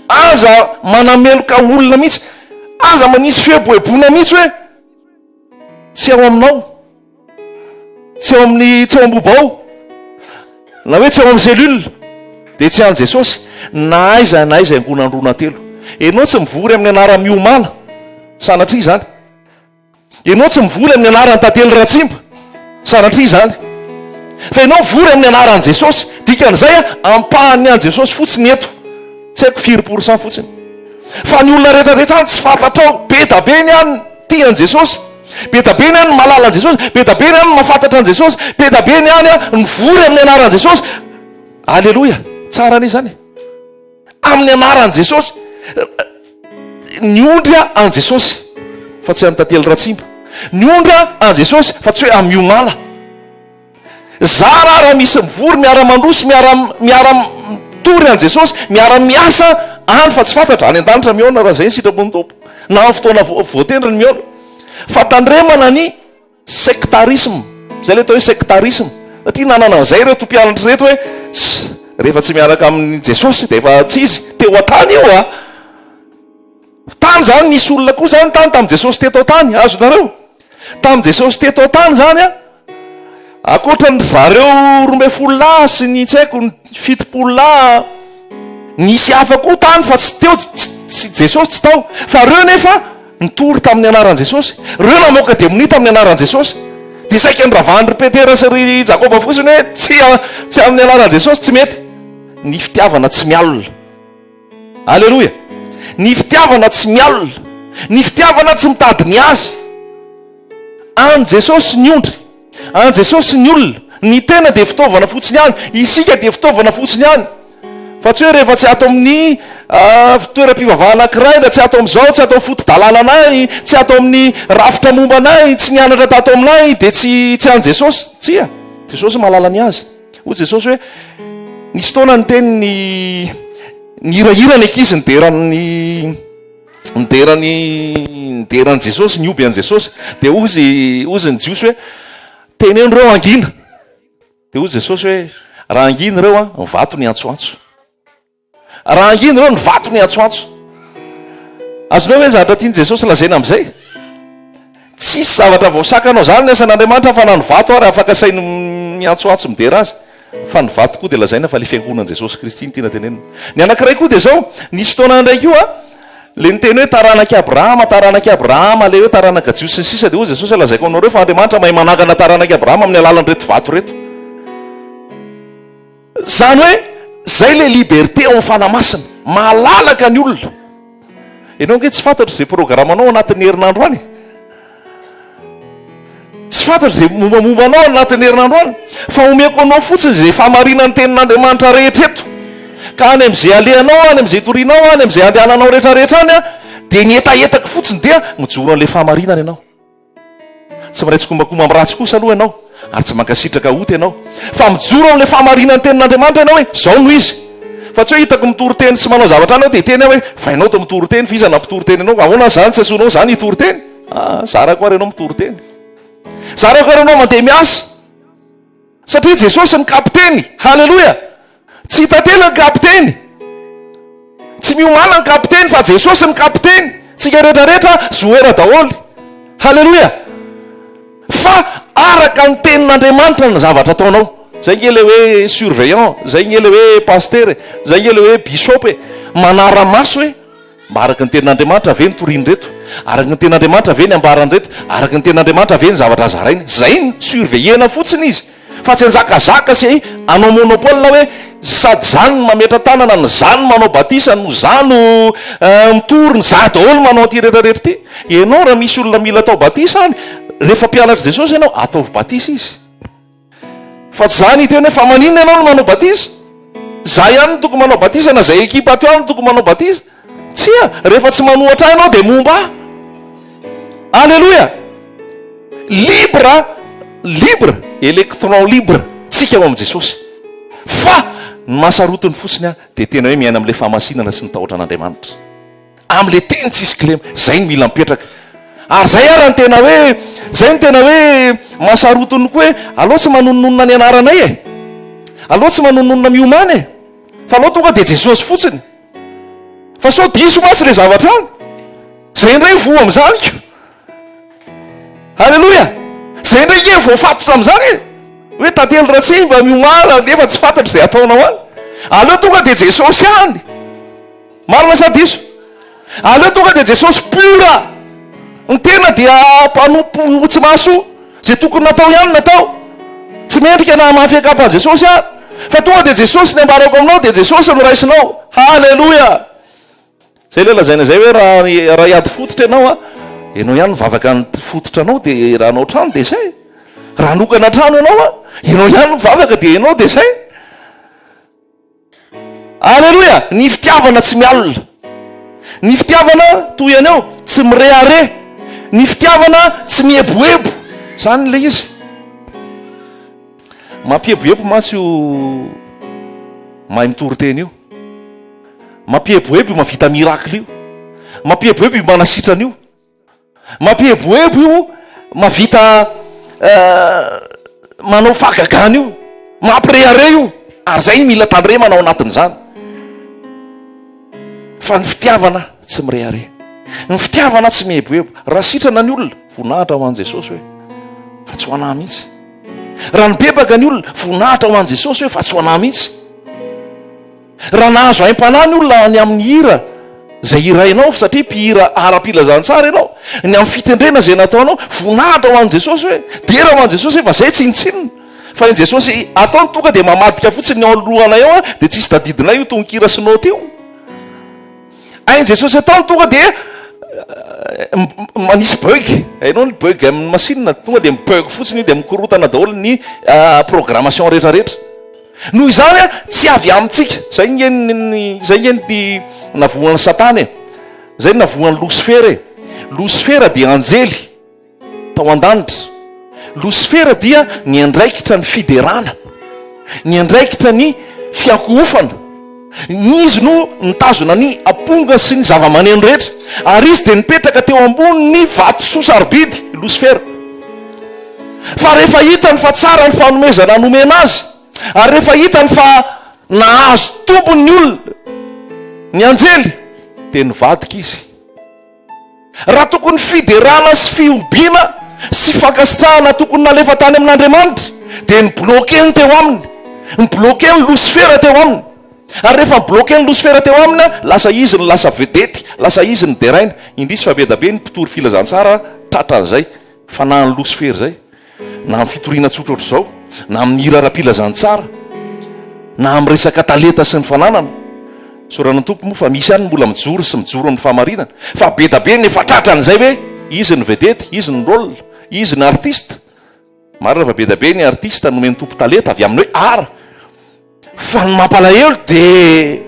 Aza manameloka olona mihitsy. Aza manisy fieboeboana mihitsy hoe tsy ao aminao, tsy ao amin'ny, tsy ao Ambohibao, na hoe tsy ao amin'ny cellule, dia tsy an'i Jesosy, na aiza na aiza iangonan'ny roa na telo. Ianao tsy mivory amin'ny anaran'i Miomana, sanatria izany. Ianao tsy mivory amin'ny anaran'i Tantely Ratsimba, sanatria izany. Fa ianao mivory amin'ny anaran'i Jesosy. Dikan'izay, ampahan'ny an'i Jesosy fotsiny eto. Tsy haiko firy pour cent fotsiny. Fa ny olona rehetra rehetra any tsy fantatrao, be da be ny any tia an'i Jesosy, be da be ny any mahalala an'i Jesosy, be da be ny any mahafantatra an'i Jesosy, be da be ny any mivory amin'ny anaran'i Jesosy. Aleloia! Tsara anie izany e! Amin'ny anaran'i Jesosy. Ny ondry an'i Jesosy fa tsy an'i Tantely Ratsimba. Ny ondry an'i Jesosy fa tsy hoe amiomala. Zara raha misy mivory miara mandroso miara miara mitory an'i Jesosy miara miasa any fa tsy fantatra any an-danitra mihaona raha izay ny sitrapon'ny Tompo na amin'ny fotoana voatendriny mihaona fa tandremana ny sectarisme izay ilay atao hoe sectarisme satria nanana an'izay ireto mpianatra ireto hoe rehefa tsy miaraka amin'i Jesosy dia efa tsy izy teo an-tany io a Tany zany nisy olona koa zany tany tamin'i Jesosy teto an-tany, azonareo? Tamin'i Jesosy teto an-tany zany an, ankoatra ny zareo 12 lahy sy ny tsy haiko ny 70 lahy, nisy hafa koa tany fa tsy teo, tsy Jesosy tsy tao, fa reo nefa nitory tamin'ny anaran'i Jesosy, reo namoaka demonia tamin'ny anaran'i Jesosy, dia saika noravan'i ry Petera sy ry Jakoba fotsiny hoe tsy tsy amin'ny anaran'i Jesosy tsy mety, ny fitiavana tsy mialona. Aleloia! Ny fitiavana tsy mialona. Ny fitiavana tsy mitady ny azy. An'i Jesosy ny ondry. An'i Jesosy ny olona. Ny tena dia fitaovana fotsiny ihany. Isika dia fitaovana fotsiny ihany. Fa tsy hoe rehefa tsy ato amin'ny toeram-pivavahana anankiray, na tsy ato amin'izao, tsy ato amin'ny foto-dalàna anay, tsy ato amin'ny rafitra momba anay, tsy nianatra tato aminay, dia tsy tsy an'i Jesosy. Tsia. Jesosy mahalala ny azy. Hoy Jesosy hoe, nisy fotoana niteny ny nihirahira ny ankizy nidera ny nidera ny nidera an'i Jesosy, nihoby an'i Jesosy. Dia hozy hozy ny Jiosy hoe, teneno ireo hangina. Dia hoy Jesosy hoe, raha hangina ireo an, ny vato ny antsoantso. Raha hangina ireo, ny vato ny antsoantso. Azonao ve zavatra tian'i Jesosy lazaina amin'izay? Tsisy zavatra voasakanao izany ny asan'Andriamanitra fa na ny vato ary afaka asainy miantsoantso midera azy. Fa ny vato koa dia lazaina fa ilay fiangonan'i Jesosy Kristy no tiana tenenina. Ny anankiray koa dia izao, nisy fotoana indray koa ilay niteny hoe taranak'i Abrahama, taranak'i Abrahama, ilay hoe taranaka Jiosy sy ny sisa dia hoy Jesosy hoe lazaiko aminareo fa Andriamanitra mahay manangana taranak'i Abrahama amin'ny alalan'ireto vato ireto. Zany hoe zay le liberté ao amin'ny Fanahy Masina. Malalaka ny olona. Ianao ange tsy fantatro izay programme-nao anatin'ny herinandro any. Tsy fantatro izay mombamomba anao anatin'ny herinandro any. Fa omeko anao fotsiny izay fahamarinan'ny tenin'Andriamanitra rehetra eto. Ka any amin'izay alehanao, any amin'izay torianao, any amin'izay andehananao rehetrarehetra any, dia ny hetahetako fotsiny dia mijoro an'ilay fahamarinana ianao. Tsy miray tsikombakomba amin'ny ratsy kosa aloha ianao, ary tsy mankasitraka ota ianao, fa mijoro amin'ilay fahamarinan'ny tenin'Andriamanitra ianao hoe izao no izy. Fa tsy hoe hitako mitory teny sy manao zavatra any aho dia hiteny aho hoe fa ianao toa mitory teny, fa iza nampitory teny anao? Ahoana izany tsy antsoinao izany hitory teny? Ah, zarako ary ianao mitory teny. Zarako ary ianao mandeha miasa. Satria Jesosy ny kapiteny. Haleloia! Tsy Tantely ny kapiteny. Tsy miomana ny kapiteny fa Jesosy ny kapiteny. Tsika rehetra rehetra zoera daholo. Haleloia! Fa araka ny tenin'Andriamanitra ny zavatra ataonao. Zay nge le hoe surveillant, zay nge le hoe pasitera e, zay nge le hoe bishop e. Manara-maso hoe. Mba araka ny tenin'Andriamanitra ve ny torian'ireto? Araka ny tenin'Andriamanitra ve ny ambaran'ireto? Araka ny tenin'Andriamanitra ve ny zavatra zarainy? Zay no surveiller-na fotsiny izy fa tsy hanjakazaka sy hanao monopole hoe sady za no mametra-tanana no za no manao batisa no za no mitory no za daholo manao an'ity rehetra rehetra ity. Ianao raha misy olona mila atao batisa any, rehefa mpianatr'i Jesosy ianao, ataovy batisa izy. Fa tsy za niteny hoe fa maninona ianao no manao batisa? Za ihany no tokony manao batisa na zay ekipa ato ihany no tokony manao batisa? Tsia, rehefa tsy manohatra ahy ianao dia momba ahy. Aleloia! Libre, libre, électron libre tsika ao amin'i Jesosy. Fa ny mahasarotiny fotsiny dia tena hoe miaina amin'ilay fahamasinana sy ny tahotra an'Andriamanitra. Amin'ilay teny tsisy kilema. Zay no mila mipetraka. Ary zay ara ny tena hoe, zay no tena hoe mahasarotiny koa hoe aleo tsy manonononona ny anaranay e. Aleo tsy manononona miomana e. Fa aleo tonga dia Jesosy fotsiny. Fa sao diso mantsy ilay zavatra any. Zay indray voa amin'izany ko. Aleloia! Zay indray nge voafatotra amin'izany e. Hoe tantely ratsimba miomana nefa tsy fantatro izay ataonao any. Aleo tonga dia Jesosy ihany. Marina sa diso? Aleo tonga dia Jesosy pur. Ny tena dia mpanompo tsy mahasoa. Izay tokony natao ihany natao. Tsy mendrika na hamafy angamba an'i Jesosy aho. Fa tonga dia Jesosy ny ambarako aminao dia Jesosy no raisinao. Haleloia! Izay ilay lazaina izay hoe raha raha hiady fototra ianao a, ianao ihany mivavaka ny fototra anao dia raha hanao trano dia izay. Raha hanokana trano ianao a, ianao ihany mivavaka dia ianao dia izay. Aleloia! Ny fitiavana tsy mialona. Ny fitiavana, toy ihany eo, tsy mirehareha. Ny fitiavana tsy mieboebo. Izany ilay izy. Mampieboebo mantsy io mahay mitory teny io. Mampieboebo io mahavita miracle io. Mampieboebo io manasitrana io. Mampieboebo io mavita manao fahagagana io, mampirehareha io, ary zay mila tandremana ao anatin'izany. Fa ny fitiavana tsy mirehareha, ny fitiavana tsy mieboebo. Raha sitrana ny olona, voninahitra ho an'i Jesosy hoe, fa tsy ho anah mihitsy. Raha nibebaka ny olona, voninahitra ho an'i Jesosy hoe, fa tsy ho anah mihitsy. Raha nahazo aim-panahy ny olona ny amin'ny hira izay hirainao satria mpihira ara-pilazantsara ianao, ny amin'ny fitendrena izay nataonao, voninahitra ho an'i Jesosy hoe, dera ho an'i Jesosy hoe fa izay tsinontsinona. Fa i Jesosy ataony tonga dia mamadika fotsiny ny ao alohanay ao dia tsisy tadidinay io tononkira sy note io. Hain'i Jesosy ataony tonga dia manisy bug, hainao ny bug amin'ny machine, tonga dia mi-bug fotsiny io dia mikorotana daholo ny programmation rehetra rehetra. Noho izany, tsy avy amintsika. Izay nge ny, izay nge ny navoan'i Satana e. Izay ny navoan'i Losifera e. Losifera dia anjely tao an-danitra. Losifera dia niandraikitra ny fiderana, niandraikitra ny fiankohofana. Izy no nitazona ny aponga sy ny zava-maneno rehetra. Ary izy dia nipetraka teo ambonin'ny vatosoa sarobidy, Losifera. Fa rehefa hitany fa tsara ny fanomezana nomena azy, ary rehefa hitany fa nahazo tombony ny olona, ny anjely, dia nivadika izy. Raha tokony fiderana sy fihobiana sy fankasitrahana tokony nalefa tany amin'Andriamanitra, dia ni-bloquer-ny teo aminy, ni-bloquer ny losifera teo aminy. Ary rehefa ni-bloquer ny losifera teo aminy, lasa izy no lasa vedety, lasa izy no deraina. Indrisy fa be da be ny mpitory filazantsara tratran'izay. Fanahin'i Losifera izay, na amin'ny fitoriana tsotra ohatr'izao, na amin'ny hira ara-pilazantsara, na amin'ny resaka talenta sy ny fananana. Isaorana ny Tompo moa fa misy ihany ny mbola mijoro sy mijoro amin'ny fahamarinana, fa be da be ny efa tratran'izay hoe izy no vedety, izy no rôle, izy no artiste. Marina fa be da be ny artiste nomen'ny Tompo talenta avy amin'ny hoe art. Fa ny mampalahelo dia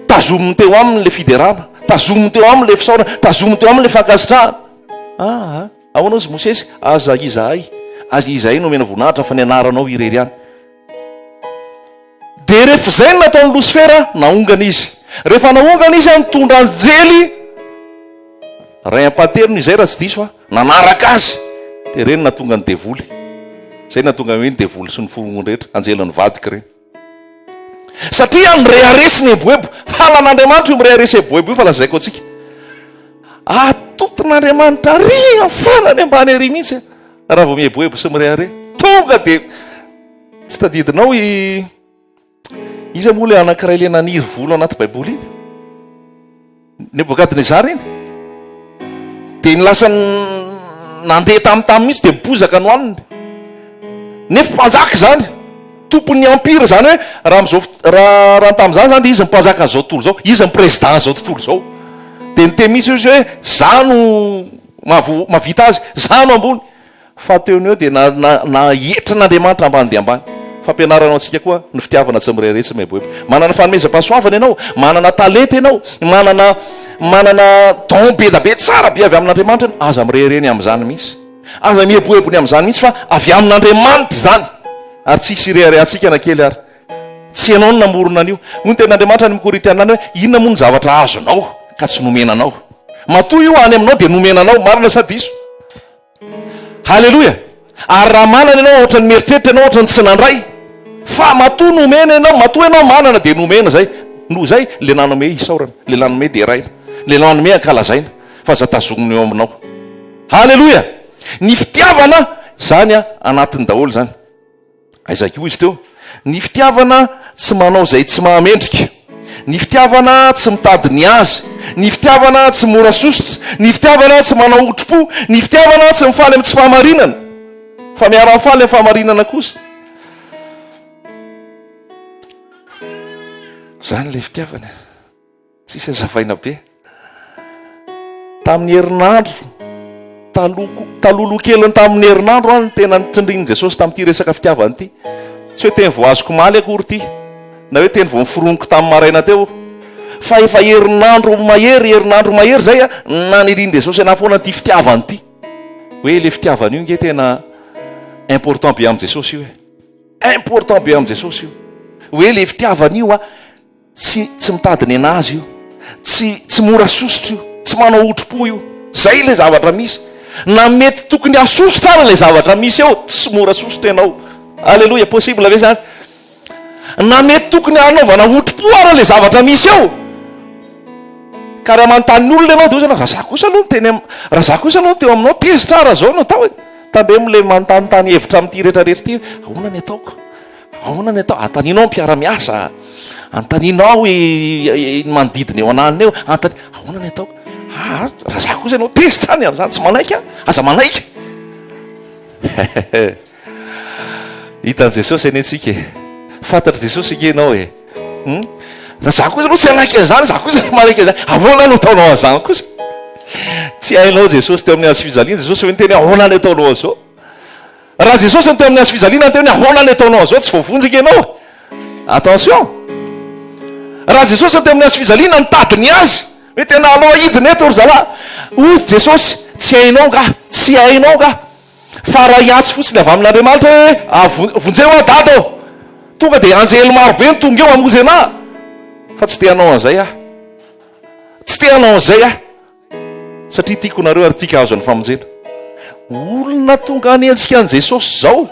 tazominy teo aminy ilay fiderana, tazominy teo aminy ilay fisaorana, tazominy teo aminy ilay fankasitrahana. Aa, ahoana hozy Mosesy? Aza izahay, aza izahay no omena voninahitra fa ny anaranao irery ihany. Dia rehefa izay no nataon'i Losifera, naongana izy. Rehefa naongana izy, nitondra anjely ray ampahatelony izay raha tsy diso aho, nanaraka azy. Dia ireny nahatonga ny devoly. Izay nahatonga ny hoe ny devoly sy ny forongony rehetra, anjely nivadika ireny. Satria nirehareha sy nieboebo. Halan'Andriamanitra io mirehareha sy eboebo io fa lazaiko antsika. Atoton'Andriamanitra ary amin'ny farany ambany ary mihitsy raha vao mieboebo sy mirehareha. Tonga dia tsy tadidinao i Iza moa ilay anankiray ilay naniry volo anaty Baiboly iny? Nebokadnezara iny. Dia ny lasa nandeha tamin'ny tany mihitsy dia bozaka no haniny. Nefa mpanjaka izany, tompon'ny empire izany hoe raha amin'izao raha raha tamin'izany izany dia izy ny mpanjakan'izao tontolo izao, izy ny président izao tontolo izao. Dia niteny mihitsy izy hoe za no mahavo mahavita azy, za no ambony. Fa teo no eo dia na na naetrin'Andriamanitra ambany dia ambany. Fampianarana ho antsika koa ny fitiavana tsy mirehareha tsy mieboebo. Manana fanomezam-pahasoavana ianao, manana talenta ianao, manana manana don be da be tsara be avy amin'Andriamanitra ianao, aza mirehareha ny amin'izany mihitsy. Aza mieboebo ny amin'izany mihitsy fa avy amin'Andriamanitra izany. Ary tsy hisy hireharehantsika na kely ary. Tsy ianao no namorona an'io. Hoy ny tenin'Andriamanitra any amin'ny Korintiana any hoe, inona moa ny zavatra azonao ka tsy nomena anao? Matoa io any aminao dia nomena anao, marina sa diso? Haleloia! Ary raha manana ianao ohatran'ny mieritreritra ianao ohatran'ny tsy nandray, fa matoa nomena ianao, matoa ianao manana dia nomena izay. Noho izay, le nanome isaorana, le nanome deraina, le nanome ankalazaina, fa aza tazomina eo aminao. Haleloia! Ny fitiavana izany anatiny daholo izany. Aiza koa izy teo? Ny fitiavana tsy manao izay tsy mahamendrika. Ny fitiavana tsy mitady ny azy. Ny fitiavana tsy mora sosotra. Ny fitiavana tsy manao otri-po. Ny fitiavana tsy mifaly amin'ny tsy fahamarinana, fa miara-mifaly amin'ny fahamarinana kosa. Izany ilay fitiavana. Tsisy hazavaina be. Tamin'ny herinandro taloha talohaloha keliny tamin'ny herinandro aho no tena nitsindrin'i Jesosy tamin'ity resaka fitiavana ity. Tsy hoe teny vao azoko omaly akory ity, na hoe teny vao noforoniko tamin'ny maraina teo, fa efa herinandro mahery, herinandro mahery izay nanirian'i Jesosy anahy foana ity fitiavana ity. Hoe ilay fitiavana io nge tena important be amin'i Jesosy io e. Important be amin'i Jesosy io. Hoe ilay fitiavana io a. Tsy tsy mitady nenazy io, tsy tsy mora sosotra io, tsy manao otri-po io. Zay ilay zavatra misy. Na mety tokony hasosotra ara ilay zavatra misy eo, tsy mora sosotra ianao. Aleloia, possible ve zany? Na mety tokony hanaovana otri-po ara ilay zavatra misy eo. Ka raha manontany ny olona ianao dia hoy izy raha za kosa aloha no teny am, raha za kosa aloha no teo aminao, tezitra aho raha zao no atao e. Tandremo ilay manontanintany hevitra amin'ity rehetrarehetra ity, ahoana ny ataoko? Ahoana ny atao? Antaninao ny mpiara-miasa, antaninao ny manodidina eo ananona eo, antani, ahoana ny ataoko? Ah, raha za kosa ianao tezitra any amin'izany, tsy manaiky aho, aza manaiky. Hitan'i Jesosy anie tsika e. Fantatr'i Jesosy ange ianao e. Hmm? Raha za kosa aloha tsy hanaiky an'izany, za kosa tsy manaiky an'izany. Ahoana no ataonao an'izany kosa? Tsy hainao Jesosy teo amin'ny hazo fijaliana, Jesosy hoe niteny ahoana ny ataonao an'izao? Raha Jesosy no teo amin'ny hazo fijaliana niteny hoe ahoana ny ataonao an'izao tsy voavonjy ange ianao e! Attention! Raha Jesosy no teo amin'ny hazo fijaliana nitady ny azy hoe tena aleo hidina eto ry zalahy, hoy Jesosy tsy hainao nga, tsy hainao nga fa raha hiantso fotsiny avy amin'Andriamanitra hoe ah vonjeo aho dada ô! Tonga dia anjely maro be no tonga eo hamonjy anah fa tsy te hanao an'izay aho. Tsy te hanao an'izay aho. Satria tiako nareo ary tiako hahazo ny famonjena. Olona tonga hanenjika an'i Jesosy izao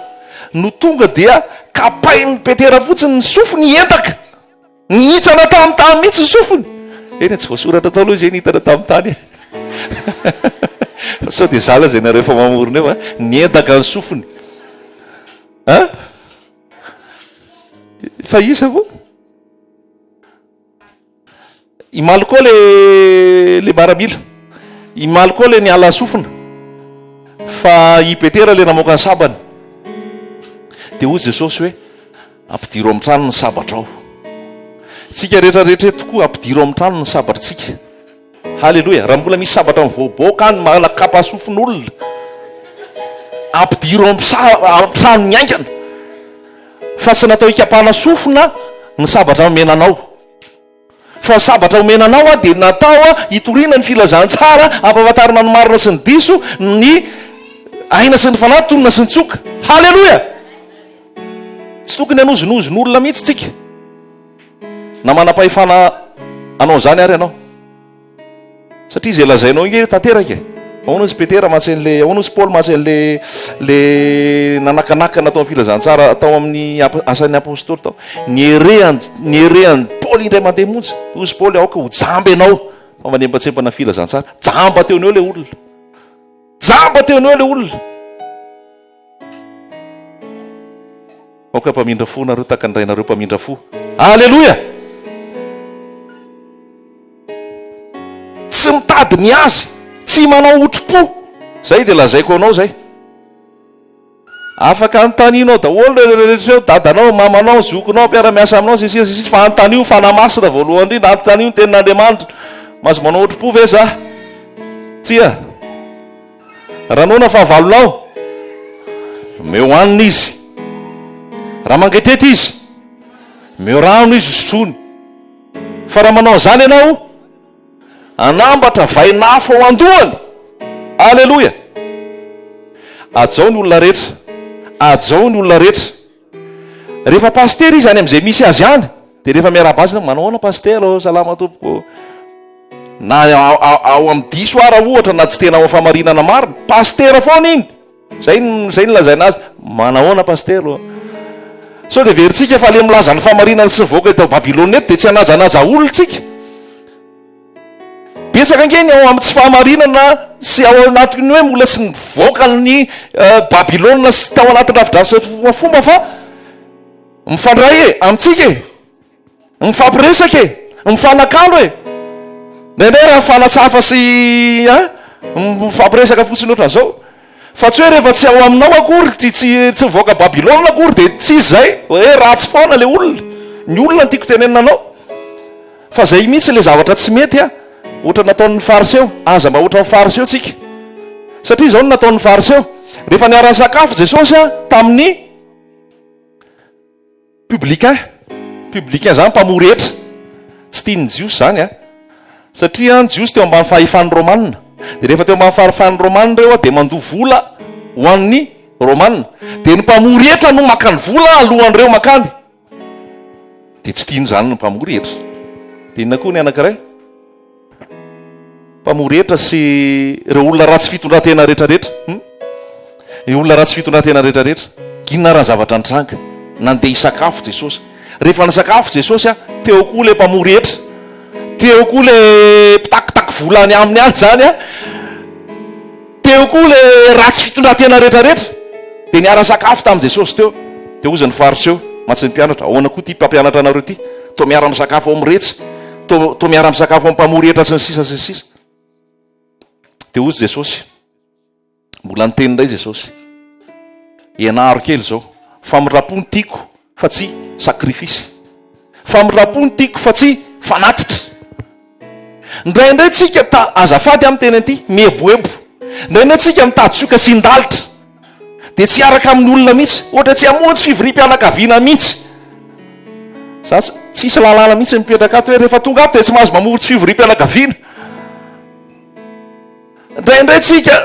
no tonga dia kapain'i Petera fotsiny ny sofiny hiendaka. Nihitsana tamin'ny tany mihitsy ny sofiny. Eny e, tsy voasoratra tao aloha izay nihitana tamin'ny tany e. Fa sao dia zala izay nareo efa mamorona eo a. Niendaka ny sofiny. An? Fa iza moa? I Malko le le maramila. I Malko le niala sofina. Fa i Petera le namoaka ny sabany. Dia hoy Jesosy hoe, ampidiro amin'ny trano ny sabatrao. Tsika rehetra rehetra eto tokoa ampidiro amin'ny trano ny sabatritsika. Haleloia. Raha mbola misy sabatra mivoaboaka any manakapa sofin'olona, ampidiro amin'ny trano ny haingana. Fa tsy natao hikapana sofina ny sabatra omena anao. Fa ny sabatra omena anao dia natao hitoriana ny filazantsara, hampahafantarina ny marina sy ny diso, ny aina sy ny fanahy, tonona sy ny tsoka. Haleloia! Tsy tokony hanozonozon'olona mihitsy tsika. Na manam-pahefana hanao an'izany ary ianao. Satria izay lazainao io nge tanteraka e. Ahoana hozy Petera mantsy an'le, ahoana hozy Paoly mantsy an'le le nanakanakana tao amin'ny filazantsara tao amin'ny asan'ny apostoly tao. Nierehan'i nierehan'i Paoly indray mandeha monja. Hozy Paoly aoka ho jamba ianao fa manembatsembana filazantsara. Jamba teo no eo le olona. Jamba teo no eo le olona. Aoka mpamindra fo nareo tahaka ny rainareo mpamindra fo. Aleloia! Tsy mitady ny azy, tsy manao otri-po. Zay dia lazaiko anao zay. Afaka anontanianao daholo ireo rehetra ireo, dadanao, mamanao, zokinao, mpiara-miasa aminao, sy ny sisa sy ny sisa, fa anontanio Fanahy Masina voalohany indrindra, anontanio ny Tenin'Andriamanitra. Mahazo manao otri-po ve za? Tsia. Raha noana fahavalonao, omeo hanina izy. Raha mangetihety izy, omeo rano izy hosotroiny. Fa raha manao an'izany ianao, hanambatra vainafo ao an-dohany. Aleloia! Hajao ny olona rehetra. Hajao ny olona rehetra. Rehefa pasitera izy any amin'izay misy azy any, dia rehefa miarahaba azy ianao, manao ahoana pasitera ô, salama tompoko ô. Na ao amin'ny diso ara ohatra, na tsy tena ao amin'ny fahamarinana marina, pasitera foana iny. Zay no zay no lazaina azy. Manahoana Pasitera ô? Sao dia heverintsika fa le milaza ny fahamarinana sy mivoaka eto Babylona eto dia tsy hanajanaja olona tsika? Betsaka ange ny ao amin'ny tsy fahamarinana sy ao anatin'ny hoe mbola tsy nivoaka ny Babylona sy tao anatin'ny rafidrafitra sy fombafomba fa mifandray e amintsika e! Mifampiresaka e! Mifanakalo e! Indraindray raha mifanatsafa sy an, mifampiresaka fotsiny ohatran'izao. Fa tsy hoe rehefa tsy ao aminao akory, tsy tsy tsy mivoaka Babylona akory dia tsy izy izay, hoe ratsy foana ilay olona. Ny olona no tiako tenenina anao. Fa izay mihitsy ilay zavatra tsy mety an, ohatra nataon'ny Fariseo. Aza mba ohatran'ny Fariseo tsika. Satria izao no nataon'ny Fariseo. Rehefa niara-nisakafo Jesosy an, tamin'ny. Publicain, publicain zany mpamory hetra. Tsy tian'ny Jiosy zany an. Satria ny Jiosy teo ambany fahefan'ny Romana. Dia rehefa teo ambany fahefan'ny Romana ireo dia mandoa vola ho an'ny Romana. Dia ny mpamory hetra no maka ny vola alohan'ireo makany. Dia tsy tiany zany ny mpamory hetra. Dia inona koa ny anankiray? Mpamory hetra sy ireo olona ratsy fitondran-tena rehetrarehetra. Hum? Ireo olona ratsy fitondran-tena rehetrarehetra. Inona ary ny zavatra nitranga? Nandeha hisakafo Jesosy. Rehefa nisakafo Jesosy, teo koa ilay mpamory hetra. Teo koa ilay mpitaky vola any aminy any izany. Teo koa ilay ratsy fitondran-tena rehetrarehetra. Dia niara-nisakafo tamin'i Jesosy teo. Dia hozy ny Fariseo, mantsy ny mpianatra, ahoana koa ity mpampianatra anareo ity? Toa miara-misakafo amin'iretsy. Toa, toa miara-misakafo amin'ny mpamory hetra sy ny sisa sy ny sisa. Dia hozy Jesosy, mbola niteny indray Jesosy, ianaro kely izao, famindram-po no tiako fa tsy sacrifice. Famindram-po no tiako fa tsy fanatitra. Indraindray tsika ta, azafady aho miteny an'ity, mieboebo. Indraindray tsika mitady sioka sy indalitra. Dia tsy hiaraka amin'ny olona mihitsy. Ohatra tsy hamonjy fivoriam-pianakaviana mihitsy. Za tsy, tsisy lalàna mihitsy mipetraka ato hoe rehefa tonga ato dia tsy mahazo mamonjy fivoriam-pianakaviana. Indraindray tsika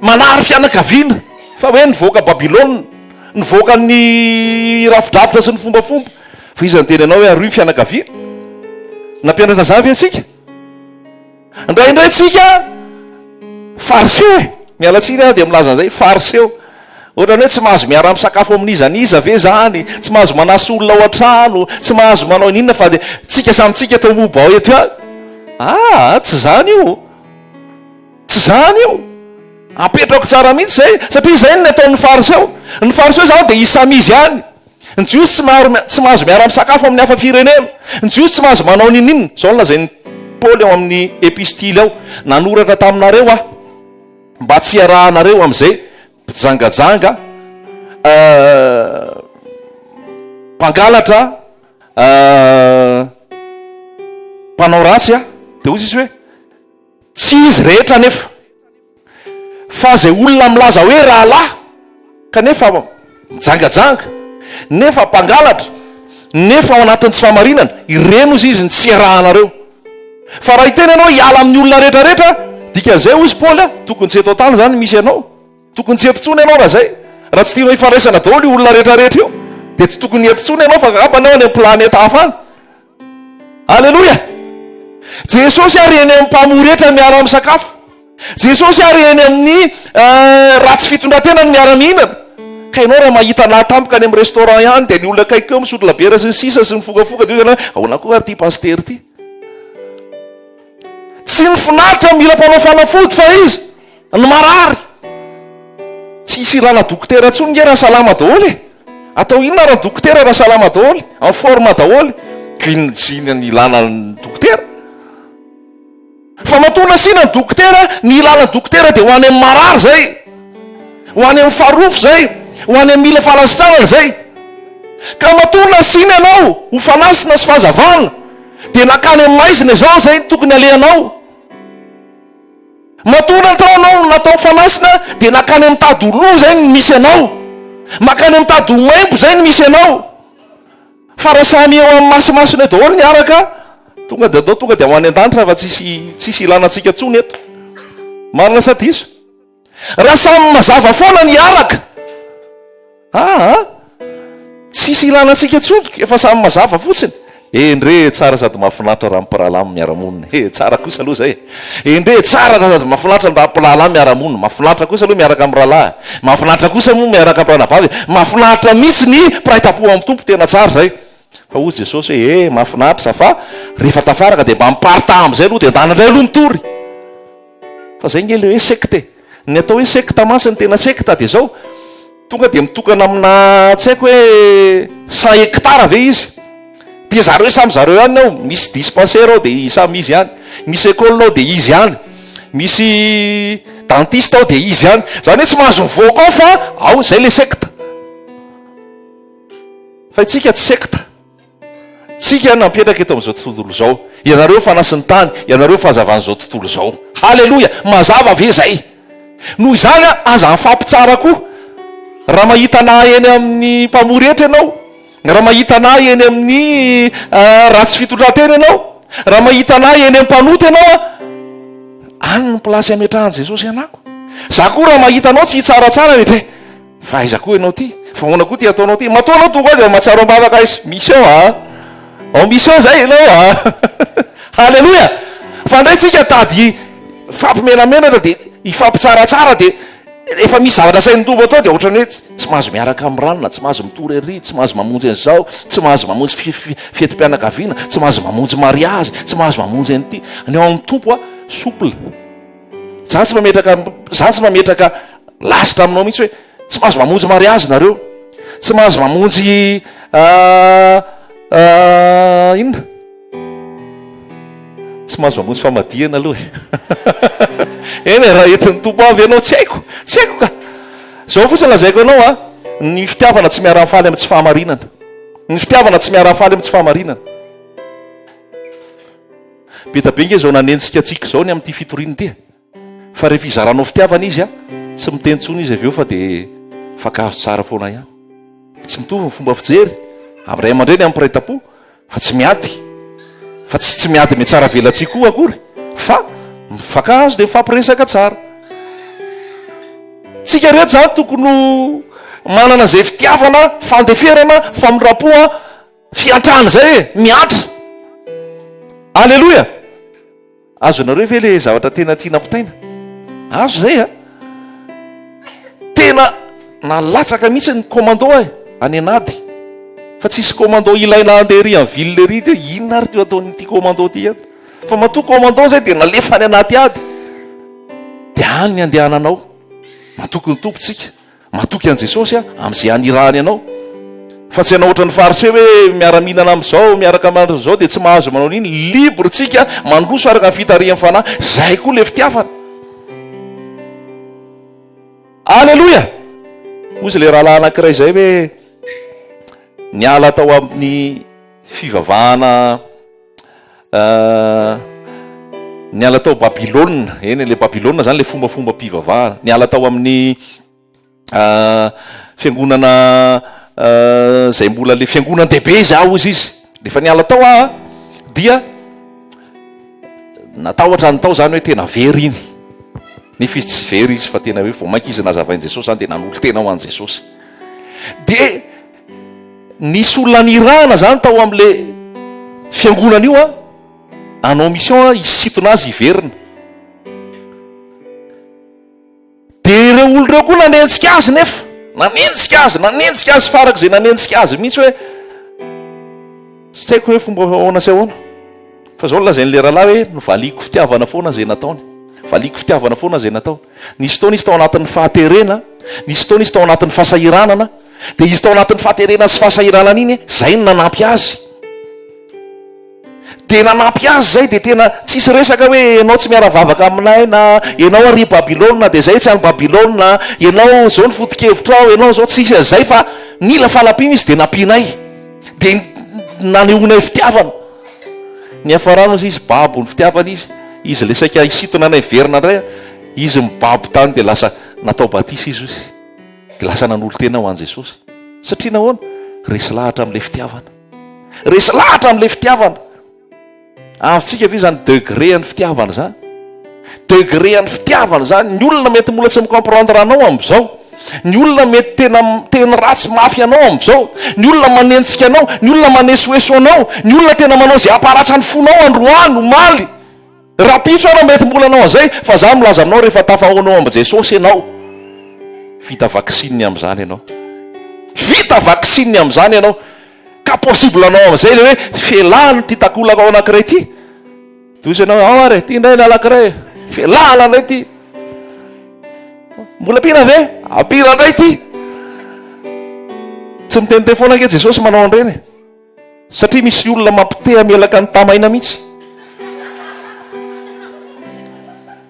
manary fianakaviana fa hoe nivoaka Babylona, nivoaka ny rafidrafitra sy ny fombafomba. Fa iza niteny anao hoe aroy ny fianakaviana? Nampianatra an'izany ve antsika? Indraindray tsika fariseo e! Miala tsiny aho dia milaza an'izay, fariseo. Ohatran'ny hoe tsy mahazo miara-misakafo amin'iza n'iza ve zany, tsy mahazo manasa olona ao an-trano, tsy mahazo manao n'inona fa dia tsika samy tsika eto Mobao eto ihany. Aa, tsy zany io. Tsy zany io. Apetrako tsara mihitsy izay, satria izay no nataon'ny fariseo. Ny fariseo izany dia izy samy izy ihany. Ny Jiosy tsy maharo, tsy mahazo miara-misakafo amin'ny hafa firenena. Ny Jiosy tsy mahazo manao n'inon'inona. Izao no lazain'i Paoly ao amin'ny epistily ao, Nanoratra taminareo aho, mba tsy hiarahanareo amin'izay mpijangajanga, mpangalatra, mpanao ratsy. Dia hoy izy hoe, Tsy izy rehetra anefa. Fa izay olona milaza hoe rahalahy kanefa mijangajanga, nefa mpangalatra, nefa ao anatin'ny tsy fahamarinana, ireny hozy izy no tsy iarahanareo. Fa raha hiteny ianao hiala amin'ny olona rehetra rehetra, dikan'izay hozy Paoly a, tokony tsy eto an-tany izany misy anao. Tokony tsy eto intsony ianao raha izay. Raha tsy tianao hifandraisana daholo io olona rehetra rehetra io, dia tsy tokony eto intsony ianao fa angamba anao any amin'ny planeta hafa any. Aleloia! Jesosy ary eny amin'ny mpamory hetra miara-misakafo. Jesosy ary eny amin'ny ratsy fitondran-tena no miara-mihinana. Ka ianao raha mahita anah tampoka any amin'ny restaurant ihany dia ny olona akaiky eo misotro labiera sy ny sisa sy mifokafoka dia hoy ianao hoe ahoana koa ary ity pasitera ity? Tsy ny finaritra mila mpanao fanafody fa iza? Ny marary! Tsy hisy ilana dokotera intsony nge raha salama daholo e! Atao inona ary ny dokotera raha salama daholo, en forme daholo? Ka inona tsy inona ny ilana ny dokotera? Fa matoa nasiana ny dokotera, ny ilana ny dokotera dia ho any amin'ny marary izay. Ho any amin'ny farofy izay. Ho any amin'ny mila fanasitranana izay. Ka matoa nasiana ianao ho fanasina sy fahazavana, dia nankany amin'ny maizina izao izay no tokony alehanao. Matoa natao anao natao fanasina dia nankany amin'ny tady ho lo izay no misy anao. Mankany amin'ny tady ho maimbo izay no misy anao. Fa raha samy eo amin'ny masimasina eo daholo ny araka, tonga dia atao tonga dia ho any an-danitra fa tsisy tsisy ilana antsika intsony eto. Marina sa diso? Raha samy mazava foana ny araka, aa, tsisy ilana antsika intsony, efa samy mazava fotsiny. Endre tsara sady mahafinaritra raha mpirahalahy miara-monina. He, tsara kosa aloha izay e. Endre tsara raha sady mahafinaritra raha mpirahalahy miara-monina. Mahafinaritra kosa aloha miaraka amin'ny rahalahy. Mahafinaritra kosa moa miaraka amin'ny ranabavy. Mahafinaritra mihitsy ny mpiray tampo amin'ny Tompo, tena tsara izay. Fa hoy Jesosy hoe, he, mahafinaritra fa rehefa tafaraka dia mba miparitaha amin'izay aloha dia ndana indray aloha mitory. Fa izay nge ilay hoe secte e. Ny atao hoe secte mantsy, ny tena secte dia izao, tonga dia mitokana amina tsy haiko hoe 100 hectares ve izy, dia zareo samy zareo ihany ao, misy dispensaire ao dia samy izy ihany, misy école ao dia izy ihany, misy dentiste ao dia izy ihany, izany hoe tsy mahazo mivoaka ao fa ao, izay ilay secte. Fa isika tsy secte. Tsika nampetraka eto amin'izao tontolo izao. Ianareo fanasin'ny tany, ianareo fahazavan'izao tontolo izao. Haleloia! Mazava ve izay? Noho izany aza mifampitsara koa. Raha mahita anà eny amin'ny mpamory hetra ianao, raha mahita anà eny amin'ny ratsy fitondran-tena ianao, raha mahita anà eny amin'ny mpanota ianao, any ny place ametrahan'i Jesosy anako. Za koa raha mahita anao tsy hitsaratsara mety hoe Fa aiza koa ianao ty? Fa ahoana koa ty ataonao ty? Matoa anao tonga ao dia mahatsiaro am-bavaka izy. Mission a! Ao mission zay ianao a! Haleloia! Fa ndray tsika tady hifampimenamenatra dia hifampitsaratsara dia efa misy zavatra asain'ny Tompo atao dia ohatran'ny hoe tsy mahazo miaraka amin'ny ranona, tsy mahazo mitory ery, tsy mahazo mamonjy an'izao, tsy mahazo mamonjy fetim-pianakaviana, tsy mahazo mamonjy mariazy, tsy mahazo mamonjy an'ity. Ny ao amin'ny Tompo a, souple. Za tsy mametraka, za tsy mametraka lasitra aminao mihitsy hoe tsy mahazo mamonjy mariazy nareo, tsy mahazo mamonjy inona? Tsy mahazo mamonjy famadihana aloha e. Eny e, raha entin'ny Tompo avy ianao, tsy haiko, tsy haiko ka. Zao fotsiny lazaiko anao a, ny fitiavana tsy miara-mifaly amin'ny tsy fahamarinana. Ny fitiavana tsy miara-mifaly amin'ny tsy fahamarinana. Be da be nge izao nanenjika antsika izao ny amin'ity fitoriana ity e! Fa rehefa izaranao fitiavana izy a, tsy miteny intsony izy avy eo fa dia mifankahazo tsara foana ihany. Tsy mitovy ny fomba fijery amin'ny ray aman-dreny amin'ny mpiray tampo fa tsy miady. Fa tsy tsy miady mihatsaravelatsihy koa akory fa mifankahazo dia mifampiresaka tsara. Tsika rehetra izany tokony ho manana izay fitiavana, fandeferana, famindram-po a. Fiantrana izay e! Miantra! Aleloia! Azonareo ve le zavatra tena tiana ampitaina? Azo izay a! Tena nalatsaka mihitsy ny commando e, any an'ady. Fa tsisy commando ilaina handeha ery amin'ny ville ery dia inona ary ty ataon'ity commando ty ato? Fa matoa commando izay dia nalefa any anaty ady. Dia any ny andehananao. Matoky ny Tompo tsika. Matoky an'i Jesosy aho amin'izay anirahany anao. Fa tsy hanao ohatran'ny fariseo hoe miara-mihinana amin'izao, miaraka amin'izao dia tsy mahazo manao an'iny. Libre tsika mandroso araka ny fitarihan'ny Fanahy. Izay koa ilay fitiavana. Aleloia! Hoy ilay rahalahy anankiray izay hoe niala tao amin'ny fivavahana Niala tao Babylona, eny ilay Babylona zany ilay fombafombam-pivavahana. Niala tao amin'ny fiangonana izay mbola ilay fiangonan-dehibe izy aho hozy izy. Rehefa niala tao aho dia natahotra ny tao zany hoe tena very iny. Nefa izy tsy very izy fa tena hoe vao mainka izy nazavain'i Jesosy zany dia nanolo-tena ho an'i Jesosy. Dia Nisy olona nirahana zany tao amle fiangonana io an, hanao mission an, hisintona azy hiverina. De ireo olona ireo koa nanenjika azy nefa, nanenjika azy, nanenjika azy farak'izay nanenjika azy mihitsy hoe tsy haiko hoe fomba ahoana sy ahoana. Fa zao lazain'le rahalahy hoe novaliako fitiavana foana izay nataony. Valiako fitiavana foana izay nataony. Nisy fotoana izy tao anatin'ny fahaterena, nisy fotoana izy tao anatin'ny fahasahiranana, dia izy tao anatin'ny fahaterena sy fahasahiranana iny, izay no nanampy azy. Dia nanampy azy izay dia tena tsisy resaka hoe ianao tsy miara-vavaka aminay na ianao ary Babylona dia izay tsy any Babylona, ianao izao ny foto-kevitrao, ianao izao, tsisy an'izay fa nila fanampiana izy dia nampianay. Dia nanehoanay fitiavana. Niafarany ozy izy babo ny fitiavana izy, izy ilay saika hisintona anay hiverina indray, izy mibabo tany dia lasa natao batisa izy ozy. Dia lasa nanolo-tena ho an'i Jesosy. Satria nahoana? Resy lahatra amin'ilay fitiavana. Resy lahatra amin'ilay fitiavana. Azontsika ve izany degré an'ny fitiavana izany? Degré an'ny fitiavana izany. Ny olona mety mbola tsy mi-comprendre anao amin'izao. Ny olona mety tena miteny ratsy mafy anao amin'izao. Ny olona manenjika anao, ny olona manesoeso anao, ny olona tena manao izay hamparatra ny fonao androany, omaly. Rahampitso ara mety mbola anao an'izay fa za milaza aminao rehefa tafahoana ao amin'i Jesosy ianao vita vaksiny amin'izany ianao. Vita vaksiny amin'izany ianao. Ka possible anao amin'izay le hoe felahana ity takolaka ao anankiray ity. Dia hoy ianao, ao ary, ity indray ny anankiray, felahana indray ity. Mbola ampiana ve? Ampiana indray ity. Tsy miteniteny foana ange Jesosy manao an'ireny e. Satria misy olona mampiteha mielaka ny tamaina mihitsy.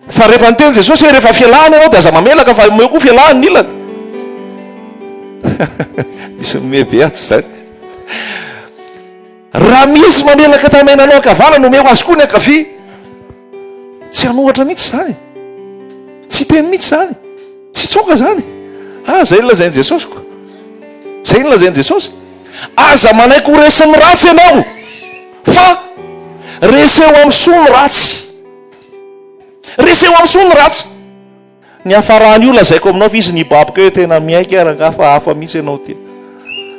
Fa rehefa niteny Jesosy hoe rehefa fialahana ianao dia aza mamelaka fa omeo koa fialahana ny ilany. Misy mihomehy be ato izany. Raha misy mamelaka tamaina anao ankavanana omeo azy koa ny ankavia. Tsy hanohatra mihitsy izany. Tsy hiteny mihitsy izany. Tsy hitsoaka izany. Ah, izay no lazain'i Jesosy ko. Izay no lazain'i Jesosy. Aza manaiky ho resin'ny ratsy ianao, fa reseo amin'ny soa ny ratsy. Reseo amin'ny soa ny ratsy. Ny hafaran'io lazaiko aminao fa izy nibaboka hoe tena miaiky aho rangahy fa hafa mihitsy ianao ty.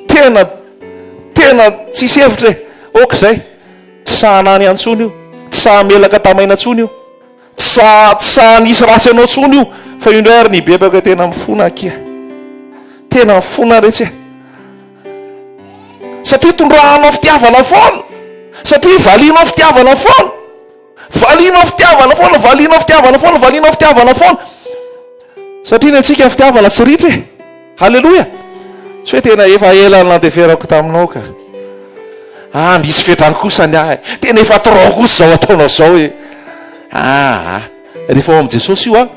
Tena tena tsisy hevitra e. Ok izay. Tsy sahy hanany intsony io. Tsy sahy hamelaka tamaina intsony io. Tsy sahy tsy sahy hanisy ratsy anao intsony io. Fa io indray ary nibebaka tena mifona akia. Tena mifona retsy e. Satria tondrahanao fitiavana foana. Satria valianao fitiavana foana. Valianao fitiavana foana, valianao fitiavana foana, valianao fitiavana foana. Satria ny antsika fitiavana tsy ritra e. Haleloia. Tsy hoe tena efa ela nandeferako taminao ka. Ah, misy fetrany kosa ny ahy. Tena efa trop kosa izao ataonao izao e. Ah, ah. Rehefa ao amin'i Jesosy io ah,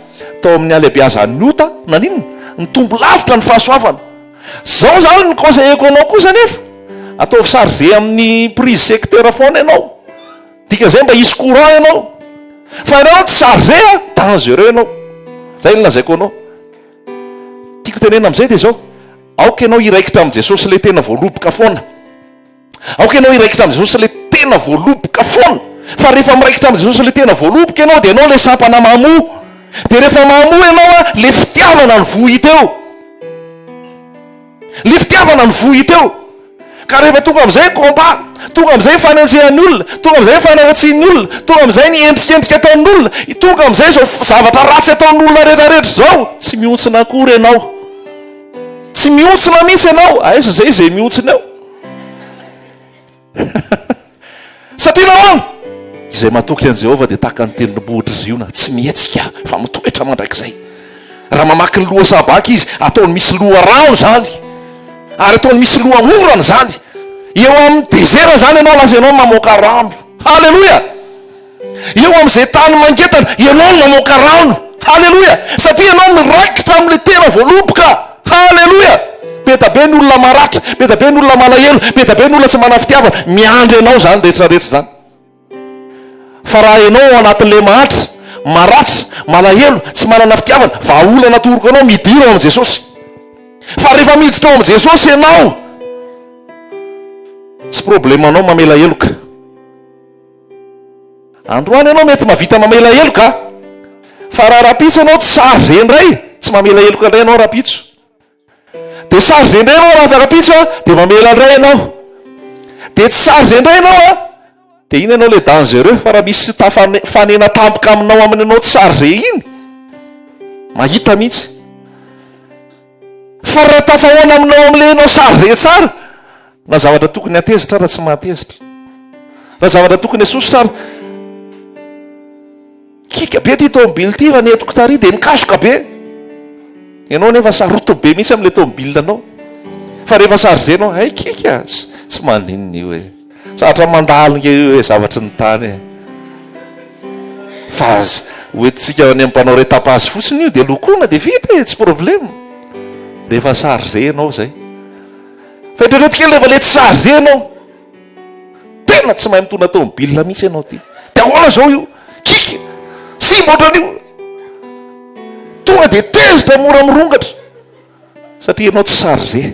tao amin'ny halehibeazan'ny ota, naninona? Nitombo lavitra ny fahasoavana. Zao zany ny conseilleko anao kosa anefa, ataovy chargé amin'ny prise secteur foana ianao. Dikan'izay mba hisy courant ianao. Fa ianao tsy chargé a, dangereux ianao. Zay no lazaiko anao. Tiako tenenina amin'izay dia izao, aoka ianao hiraikitra amin'i Jesosy ilay tena voaloboka foana. Aoka ianao hiraikitra amin'i Jesosy ilay tena voaloboka foana. Fa rehefa miraikitra amin'i Jesosy ilay tena voaloboka ianao dia ianao ilay sampana mamoa. Dia rehefa mamoa ianao a, ilay fitiavana no voa hita eo. Ilay fitiavana no voa hita eo. Ka rehefa tonga amin'izay ny combat, tonga amin'izay ny fanenjehan'ny olona, tonga amin'izay ny fanaratsian'ny olona, tonga amin'izay ny endrikendrika ataon'ny olona, tonga amin'izay izao zavatra ratsy ataon'ny olona rehetrarehetra izao, tsy mihontsina akory ianao. Tsy mihontsina mihitsy ianao. Aiza izay izay mihontsina eo? Satria nahoana? Izay matoky an'i Jehovah dia tahaka ny tendrombohitr'i Ziona, tsy mihetsika fa mitoetra mandrakizay. Raha mamaky ny lohasaha-baka izy, ataony misy loharano izany, ary ataony misy loha-orana izany. Eo amin'ny dezera izany ianao, lasa ianao mamoaka rano. Haleloia! Eo amin'izay tany mangetana, ianao no mamoaka rano. Haleloia! Satria ianao miraikitra amin'ilay tena voaloboka. Haleloia! Be dia be ny olona maratra, be dia be ny olona malahelo, be dia be ny olona tsy manana fitiavana. Miandry anao izany rehetra rehetra izany. Fa raha ianao ao anatin'ilay mahantra, maratra, malahelo, tsy manana fitiavana, vahaolana atoroko anao, midira ao amin'i Jesosy. Fa rehefa miditra ao amin'i Jesosy ianao, tsy problemanao mamela heloka. Androany ianao mety mahavita mamela heloka fa raha rahampitso ianao tsy chargé indray, tsy mamela heloka indray ianao rahampitso. Dia chargé indray ianao raha rahampitso a, dia mamela indray ianao. Dia tsy chargé indray ianao a, dia iny ianao ilay dangereux fa raha misy tafanena tampoka aminao amin'ny ianao tsy chargé iny, mahita mihitsy. Fa raha tafahoana aminao amin'ilay ianao chargé tsara, Na zavatra tokony hatezitra ara tsy mahatezitra. Na zavatra tokony hasosotra ara. Kika be ity tomobile ity fa nentiko tary dia nikasoka be. Ianao nefa sarotiny be mihitsy amin'ilay tomobile anao. Fa rehefa chargé-nao, hay kika, tsy maninona io e. Zatra mandalo nge io e zavatry ny tany e. Fa hoentintsika any amin'ny mpanao retapage fotsiny io dia lokoina dia vita e, tsy problème. Rehefa chargé ianao izay. Fa eritrereto kely rehefa le tsy chargé ianao. Tena tsy mahay mitondra tomobile mihitsy ianao ty. Dia ahoana izao io? Kika! Simba ohatran'io. Tonga dia tezitra mora mirongatra. Satria ianao tsy chargé.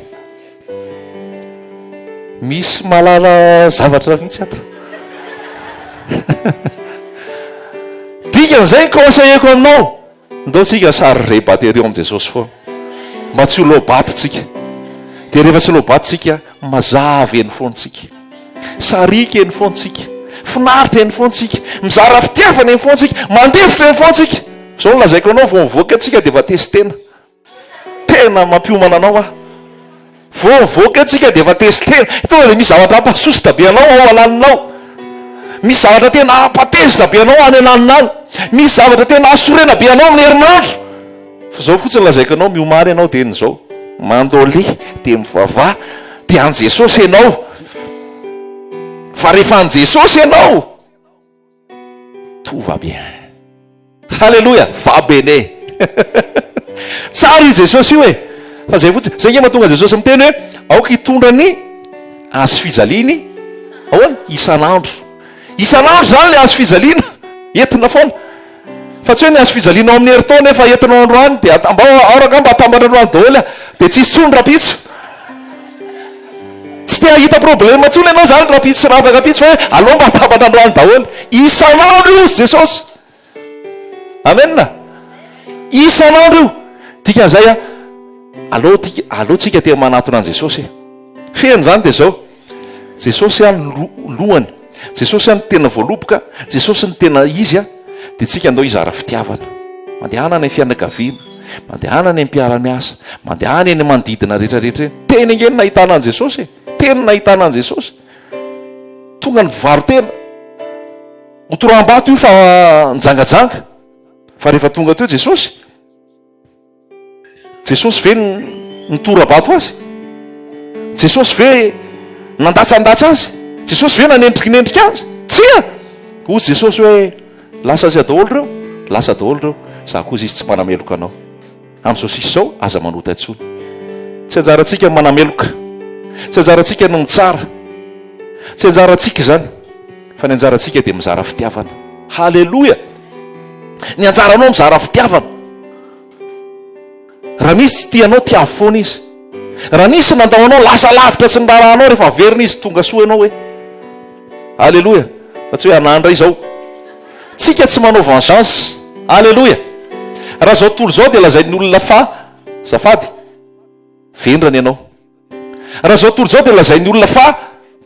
Misy mahalala zavatra mihitsy ato. Dikan'izay ny conseilleko aminao, ndao tsika chargé batterie ao amin'i Jesosy foana. Mba tsy ho low-bat tsika. Dia rehefa tsy low-bat tsika, mazava eny foana tsika. Sariaka eny foana tsika. Finaritra eny foana tsika. Mizara fitiavana eny foana tsika. Mandefitra eny foana tsika. Izao no lazaiko anao, vao mivoaka tsika dia efa testena. Tena mampiomana anao aho. Vao mivoaka eo tsika dia efa tezitena. Tonga dia misy zavatra hampasosotra be anao ao ananona ao. Misy zavatra tena hampatezitra be anao any ananona any. Misy zavatra tena hahasorena be anao amin'ny herinandro. Fa izao fotsiny lazaiko anao, miomàna ianao dieny izao. Mandolia dia mivavaha dia an'i Jesosy ianao. Fa rehefa an'i Jesosy ianao, Tout va bien. Haleloia, va bene. Tsara io Jesosy io e. Fa zay fotsiny, zay nge mahatonga Jesosy miteny hoe aoka hitondra ny hazo fijaliany ahoana? Isan'andro. Isan'andro zany le hazo fijaliana entina foana. Fa tsy hoe ny hazo fijaliana ao amin'ny herintaona efa entinao androany dia atambao ao rangah mba atambatra androany daholo a. Dia tsisy intsony rahampitso. Tsy te hahita problème intsony ianao izany rahampitso sy rahafakampitso fa hoe aleo mba atambatra androany daholo. Isan'andro io hozy Jesosy. Amen. Isan'andro io. Dikan'izay a, aleo tika, aleo tsika te manatona an'i Jesosy e. Fehiny izany dia izao. Jesosy an no lohany, Jesosy an no tena voaloboka, Jesosy no tena izy an, dia tsika andao hizara fitiavana. Mandehana any amin'ny fianakaviana, mandehana any amin'ny mpiara-miasa, mandehana eny manodidina rehetra rehetra eny. Teny ange no nahitana an'i Jesosy e, teny no nahitana an'i Jesosy. Tonga ny mpivaro-tena, hotoraham-bato io fa nijangajanga, fa rehefa tonga teo Jesosy, Jesosy ve nitora-bato azy? Jesosy ve nandatsandatsa azy? Jesosy ve nanendrikinendrika azy? Tsia! Hoy Jesosy hoe, lasa aiza daholo ireo? Lasa daholo ireo. Za koa izy tsy manameloka anao. Amin'izao sisa izao, aza manota intsony. Tsy anjarantsika ny manameloka. Tsy anjarantsika ny mitsara. Tsy anjarantsika izany. Fa ny anjarantsika dia mizara fitiavana. Haleloia! Ny anjaranao mizara fitiavana. Raha misy tsy tia anao, tiavo foana izy. Raha nisy nandao anao, lasa lavitra tsy niraharaha anao, rehefa averina izy, tonga soa ianao hoe. Aleloia. Fa tsy hoe anah indray izao. Tsika tsy manao vengeance. Aleloia. Raha izao tontolo izao dia lazain'ny olona fa, zafady, vendrana ianao. Raha izao tontolo izao dia lazain'ny olona fa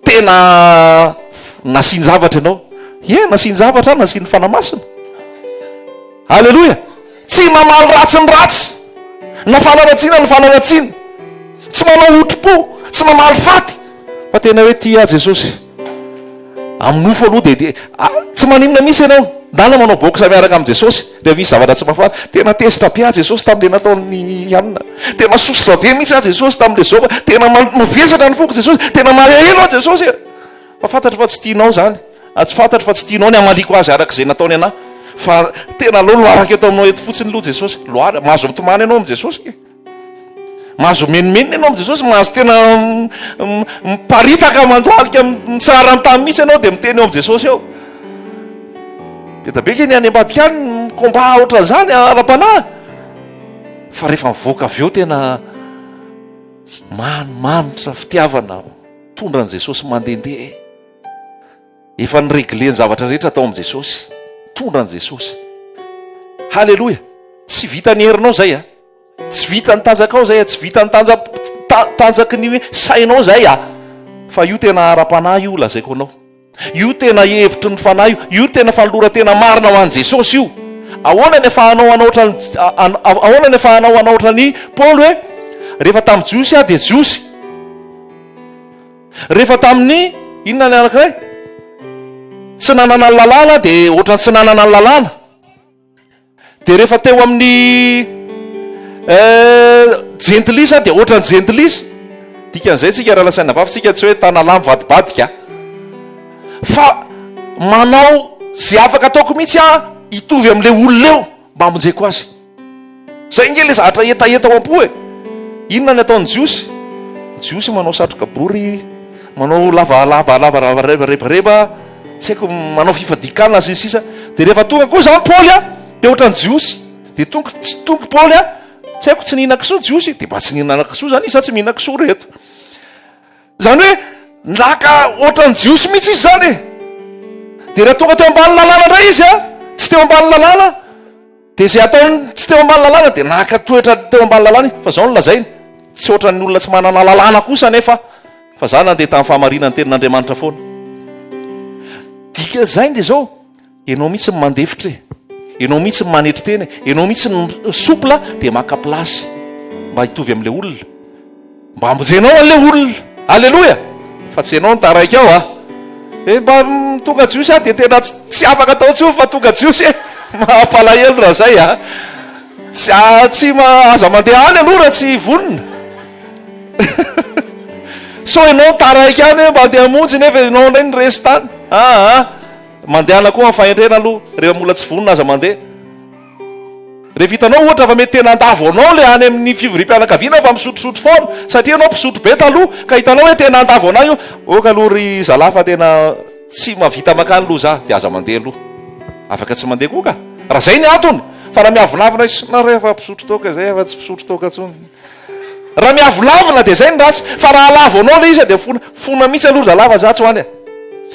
tena nasian-javatra ianao. Ie, nasian-javatra aho, nasian'ny Fanahy Masina. Aleloia! Tsy mamaly ratsy ny ratsy, na fanaratsiana ny fanaratsiana. Tsy manao otri-po, tsy mamaly faty, fa tena hoe tia ahy Jesosy. Amin'ny nofo aloha dia dia tsy maninona mihitsy ianao. Ndana manao boxe miaraka amin'i Jesosy rehefa misy zavatra tsy mahafaly. Tena tezitra be aho Jesosy tamin'ilay nataon'i anona. Tena sosotra be mihitsy aho Jesosy tamin'ilay zao fa tena mavesatra ny foko Jesosy. Tena malahelo aho Jesosy e. Fa fantatro fa tsy tianao izany. Tsy fantatro fa tsy tianao ny hamaliako azy araka izay nataony anah. Fa tena aleo loarako eto aminao eto fotsiny aloha Jesosy. Loara, mahazo mitomany ianao amin'i Jesosy e. Mahazo menomenona ianao amin'i Jesosy, mahazo tena miparitaka mandohalika mitsara an-tany mihitsy ianao dia miteny eo amin'i Jesosy eo. Be dia be nge ny any ambadika any mi-combat ohatran'izany ara-panahy. Fa rehefa mivoaka avy eo tena manimanitra fitiavana mitondra an'i Jesosy mandehandeha. Efa ni-regler ny zavatra rehetra tao amin'i Jesosy. Mitondra an'i Jesosy. Haleloia! Tsy vitan'ny herinao izay a. Tsy vitan'ny tanjakao izay a, tsy vitan'ny tanja, tanjaky ny sainao izay a. Fa io tena ara-panahy io lazaiko anao. Io tena hevitry ny fanahy io, io tena fanoloran-tena marina ho an'i Jesosy io. Ahoana ny afahanao hanao ohatran'ny, ahoana ny afahanao hanao ohatran'i Paoly hoe, rehefa tamin'ny Jiosy aho dia Jiosy. Rehefa tamin'ny, inona ny anankiray? Tsy nanana ny lalàna dia ohatran'ny tsy nanana ny lalàna. Dia rehefa teo amin'ny jentilisa dia ohatran'ny jentilisa. Dikan'izay tsika raha lasaina vavy tsika tsy hoe tanalahy mivadibadika. Fa manao ze afaka ataoko mihitsy aho hitovy amin'le olona eo mba hamonjeko azy. Zay nge le zavatra hetaheta ao am-po e! Inona ny ataon'ny jiosy? Ny jiosy manao satroka bory, manao lavalava lava rebareba, tsy haiko manao fifadian-kanina sy ny sisa. Dia rehefa tonga koa izany Paoly a, dia ohatran'ny jiosy. Dia tonga tsy tonga Paoly a, tsy haiko tsy nihinan-kisoa jiosy, dia mba tsy nihinana kisoa izany izy sa tsy mihinan-kisoa reto. Izany hoe naka ohatran'ny jiosy mihitsy izy izany e. Dia raha tonga teo ambany lalàna indray izy a, tsy teo ambany lalàna, dia izay ataony tsy teo ambany lalàna dia naka toetra teo ambany lalàna izy. Fa izao no lazainy, tsy ohatran'ny olona tsy manana lalàna kosa anefa fa za nandeha tamin'ny fahamarinan'ny tenin'Andriamanitra foana. Dikan'izay dia izao, Ianao mihitsy no mandefitra e! Ianao mihitsy no manetry tena e! Ianao mihitsy no souple dia maka place mba hitovy amin'ilay olona. Mba hamonjenao an'ilay olona. Aleloia! Fa tsy ianao no taraiky ao a! Eh mba tonga jiosy aho dia tena tsy afaka atao intsony fa tonga jiosy e! Mampalahelo raha zay a! Tsy tsy aza mandeha any aloha raha tsy vonona. Sao ianao no taraiky any hoe mba andeha hamonjy nefa ianao indray no resy tany. Aa. Mandehana koa amin'ny fahendrena aloha, rehefa mbola tsy vonona aza mandeha. Rehefa hitanao ohatra fa mety tena handavo anao ilay any amin'ny fivoriam-pianakaviana fa misotrosotro foana, satria ianao mpisotro be taloha, ka hitanao hoe tena handavo anah io, ok aloha ry zalahy fa tena tsy mahavita mankany aloha za, dia aza mandeha aloha. Afaka tsy mandeha koa ka. Raha izay ny antony, fa raha miavonavona izy, nareo efa mpisotro toaka izay, efa tsy mpisotro toaka intsony. Raha miavolavona dia zay ny ratsy fa raha alavo anao le izy dia fona fona mihitsy aloha ry zalahy fa za tsy ho any e.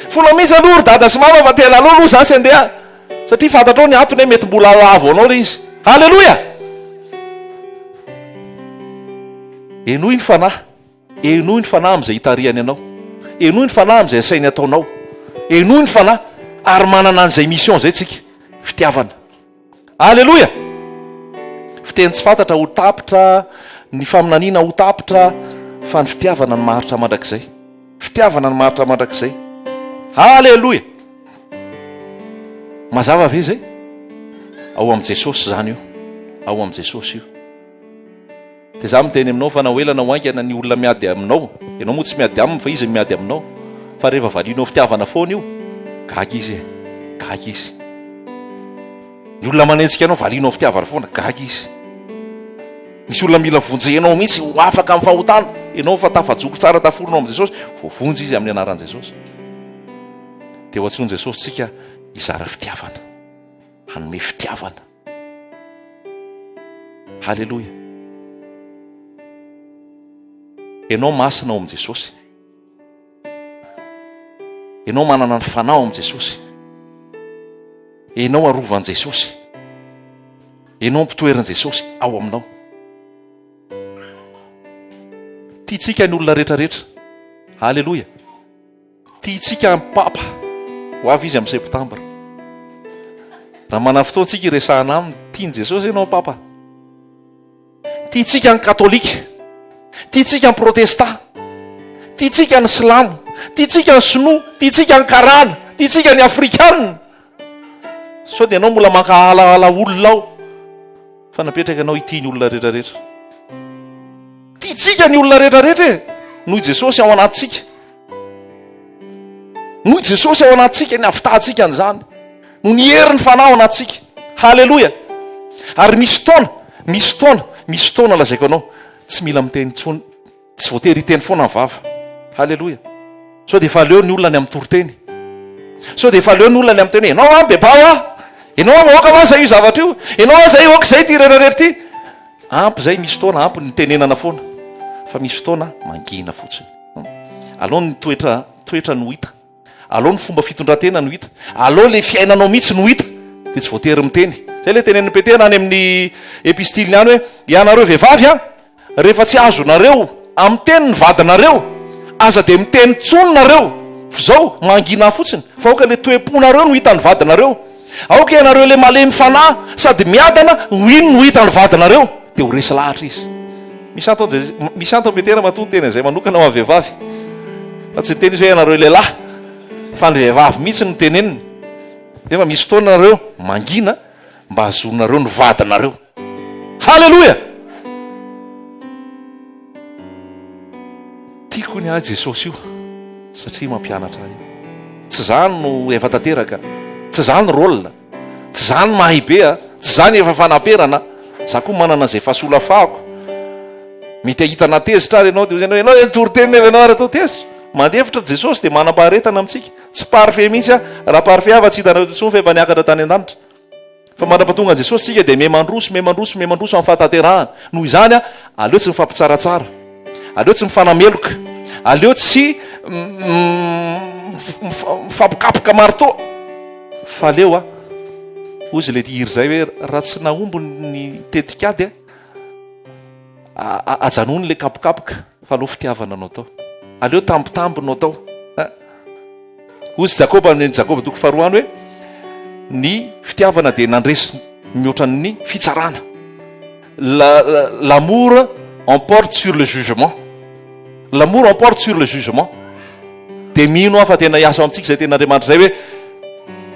Fona mihitsy aloha ry dada sy mama fa tena aleo aloha za tsy handeha satria fantatrao ny antony hoe mety mbola alavo anao le izy. Haleloia! Henoy ny fanahy, henoy ny fanahy amin'izay itarihany anao, henoy ny fanahy amin'izay asainy ataonao, henoy ny fanahy ary manana an'izay mission izay tsika, fitiavana. Aleloia! Fiteny tsy fantatra ho tapitra, ny faminaniana ho tapitra, fa ny fitiavana no maharitra mandrakizay. Fitiavana no maharitra mandrakizay. Aleloia! Mazava ve izay? Ao amin'i Jesosy izany io. Ao amin'i Jesosy io. Dia za miteny aminao fa na ho ela na ho haingana ny olona miady aminao, ianao moa tsy miady aminy fa izy no miady aminao, fa rehefa valianao fitiavana foana io, gaga izy e, gaga izy. Ny olona manenjika anao valianao fitiavana foana, gaga izy. Misy olona mila vonjenao mihitsy ho afaka amin'ny fahotana, ianao fa tafajoro tsara taforona ao amin'i Jesosy, voavonjy izy amin'ny anaran'i Jesosy. Dia ho antsoin'i Jesosy tsika hizara fitiavana, hanome fitiavana. Haleloia. Ianao masina ao amin'i Jesosy. Ianao manana ny fanahy ao amin'i Jesosy. Ianao arovan'i Jesosy. Ianao mpitoeran'i Jesosy ao aminao. Tiantsika ny olona rehetrarehetra. Haleloia. Tiantsika ny Papa. Ho avy izy amin'ny septambra. Raha manana fotoana tsika hiresahana aminy, tian'i Jesosy ianao Papa. Tiantsika ny Katolika. Tiantsika ny Protesta. Tiantsika ny Silamo. Tiantsika ny Sinoa. Tiantsika ny Karana. Tiantsika ny Afrikanina. Sao dia ianao mbola mankahalahala olona ao fa napetraka ianao hitia ny olona rehetrarehetra. Tiantsika ny olona rehetrarehetra e! Noho i Jesosy ao anatintsika. Noho i Jesosy ao anatintsika ny havitahantsika an'izany. Noho ny herin'ny Fanahy ao anatintsika. Haleloia! Ary misy fotoana, misy fotoana, misy fotoana lazaiko anao, tsy mila miteny intsony, tsy voatery hiteny foana ny vava. Haleloia! Sao dia efa aleo ny olona ny amin'ny toriteny. Sao dia efa aleo ny olona ny amin'ny teny hoe, ianao an, bebaho aho. Ianao an, aoka hoa izay io zavatra io. Ianao an, izay, aoka izay ity retraretra ity. Ampy izay, misy fotoana ampy ny tenenana foana. Fa misy fotoana mangina fotsiny. Aleo ny toetra toetra no hita. Aleo ny fomba fitondran-tena no hita. Aleo ilay fiainanao mihitsy no hita. Dia tsy voatery miteny. Izay ilay tenenin'i Petera any amin'ny epistiliny any hoe, ianareo vehivavy an, rehefa tsy azonareo amin'ny teny ny vadinareo, aza dia miteny intsony nareo. F'izao, mangina fotsiny. Fa aoka ilay toe-ponareo no hitan'ny vadinareo. Aoka ianareo ilay malemy fanahy sady miadana ho iny no hitan'ny vadinareo, dia ho resy lahatra izy. Misy antony misy antony Petera matoa niteny an'izay manokana ho an'ny vehivavy. Fa tsy niteny izy hoe ianareo lehilahy, fa ny vehivavy mihitsy no teneniny. Nefa misy fotoana nareo mangina mba hahazoanareo ny vadinareo. Haleloia! Tiako ny ahy Jesosy io satria mampianatra ahy io. Tsy za no efa tanteraka, tsy za no rôle, tsy za no mahay be a, tsy za no efa fanaperana, za koa manana izay fahasolafahako. Mety hahita anah tezitra ary ianao dia hoy ianao, ianao izay nitory teny nefa ianao ary atao tezitra. Mandefitra Jesosy dia manam-paharetana amintsika. Tsy parfait mihitsy aho, raha parfait aho fa tsy hitanareo intsony fa efa niakatra tany an-danitra. Fa mandra-pahatonga an'i Jesosy isika dia miha-mandroso, miha-mandroso, miha-mandroso amin'ny fahatanterahana. Noho izany, aleo tsy mifampitsaratsara. Aleo tsy mifanameloka. Aleo tsy mifampikapoka marteau. Fa aleo a, hoy izy ilay hira izay hoe raha tsy nahomby ny tetikady a, ajanony ilay kapokapoka fa aleo fitiavana no atao. Aleo tambitamby no atao. Hoy izy Jakoba any Jakoba toko faharoa any hoe ny fitiavana dia nandresy mihoatra ny fitsarana. L'amour emporte sur le jugement. L'amour emporte sur le jugement. Dia mino aho fa tena hiasa ao amintsika izay tenin'Andriamanitra izay hoe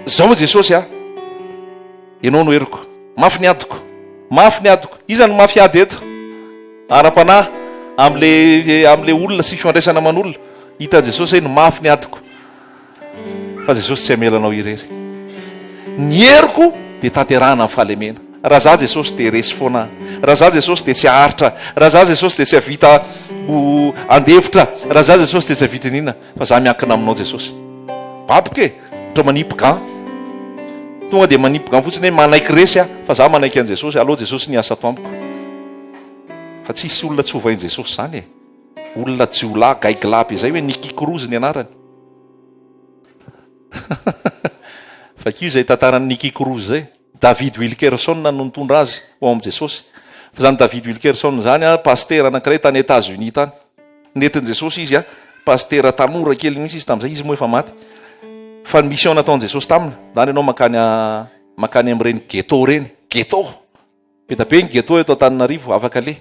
zao Jesosy a, ianao no heriko. Mafy ny adiko. Mafy ny adiko. Iza no mafy ady eto? Ara-panahy amin'le amin'le olona sy fifandraisana aman'olona. Hitan'i Jesosy hoe ny mafy ny adiko, fa Jesosy tsy hamela anao irery. Ny heriko dia tanterahana amin'ny fahalemena. Raha za Jesosy dia resy foana aho. Raha za Jesosy dia tsy haharitra. Raha za Jesosy dia tsy havita ho handefitra. Raha za Jesosy dia tsy havita inona, fa za miankina aminao Jesosy. Baboka e! Ohatra manipy gant. Tonga dia manipy gant fotsiny hoe manaiky resy aho, fa za manaiky an'i Jesosy. Aleo Jesosy ny hiasa ato amiko. Fa tsisy olona tsy hovain'i Jesosy zany e! Olona jiolahy gaigilahy be zay hoe Nicky Cruz ny anarany. Vakio izay tantaran'i Nicky Cruz zay. David Wilkerson no nitondra azy ho ao amin'i Jesosy. Fa zany David Wilkerson zany a, pasitera anankiray tany Etats-Unis tany. Nentin'i Jesosy izy a, pasitera tanora kely mihitsy izy tamin'izay, izy moa efa maty. Fa ny mission nataon'i Jesosy taminy, ndana ianao mankany mankany amin'ireny ghetto ireny, ghetto. Be da be ny ghetto eto Antananarivo, afaka aleha.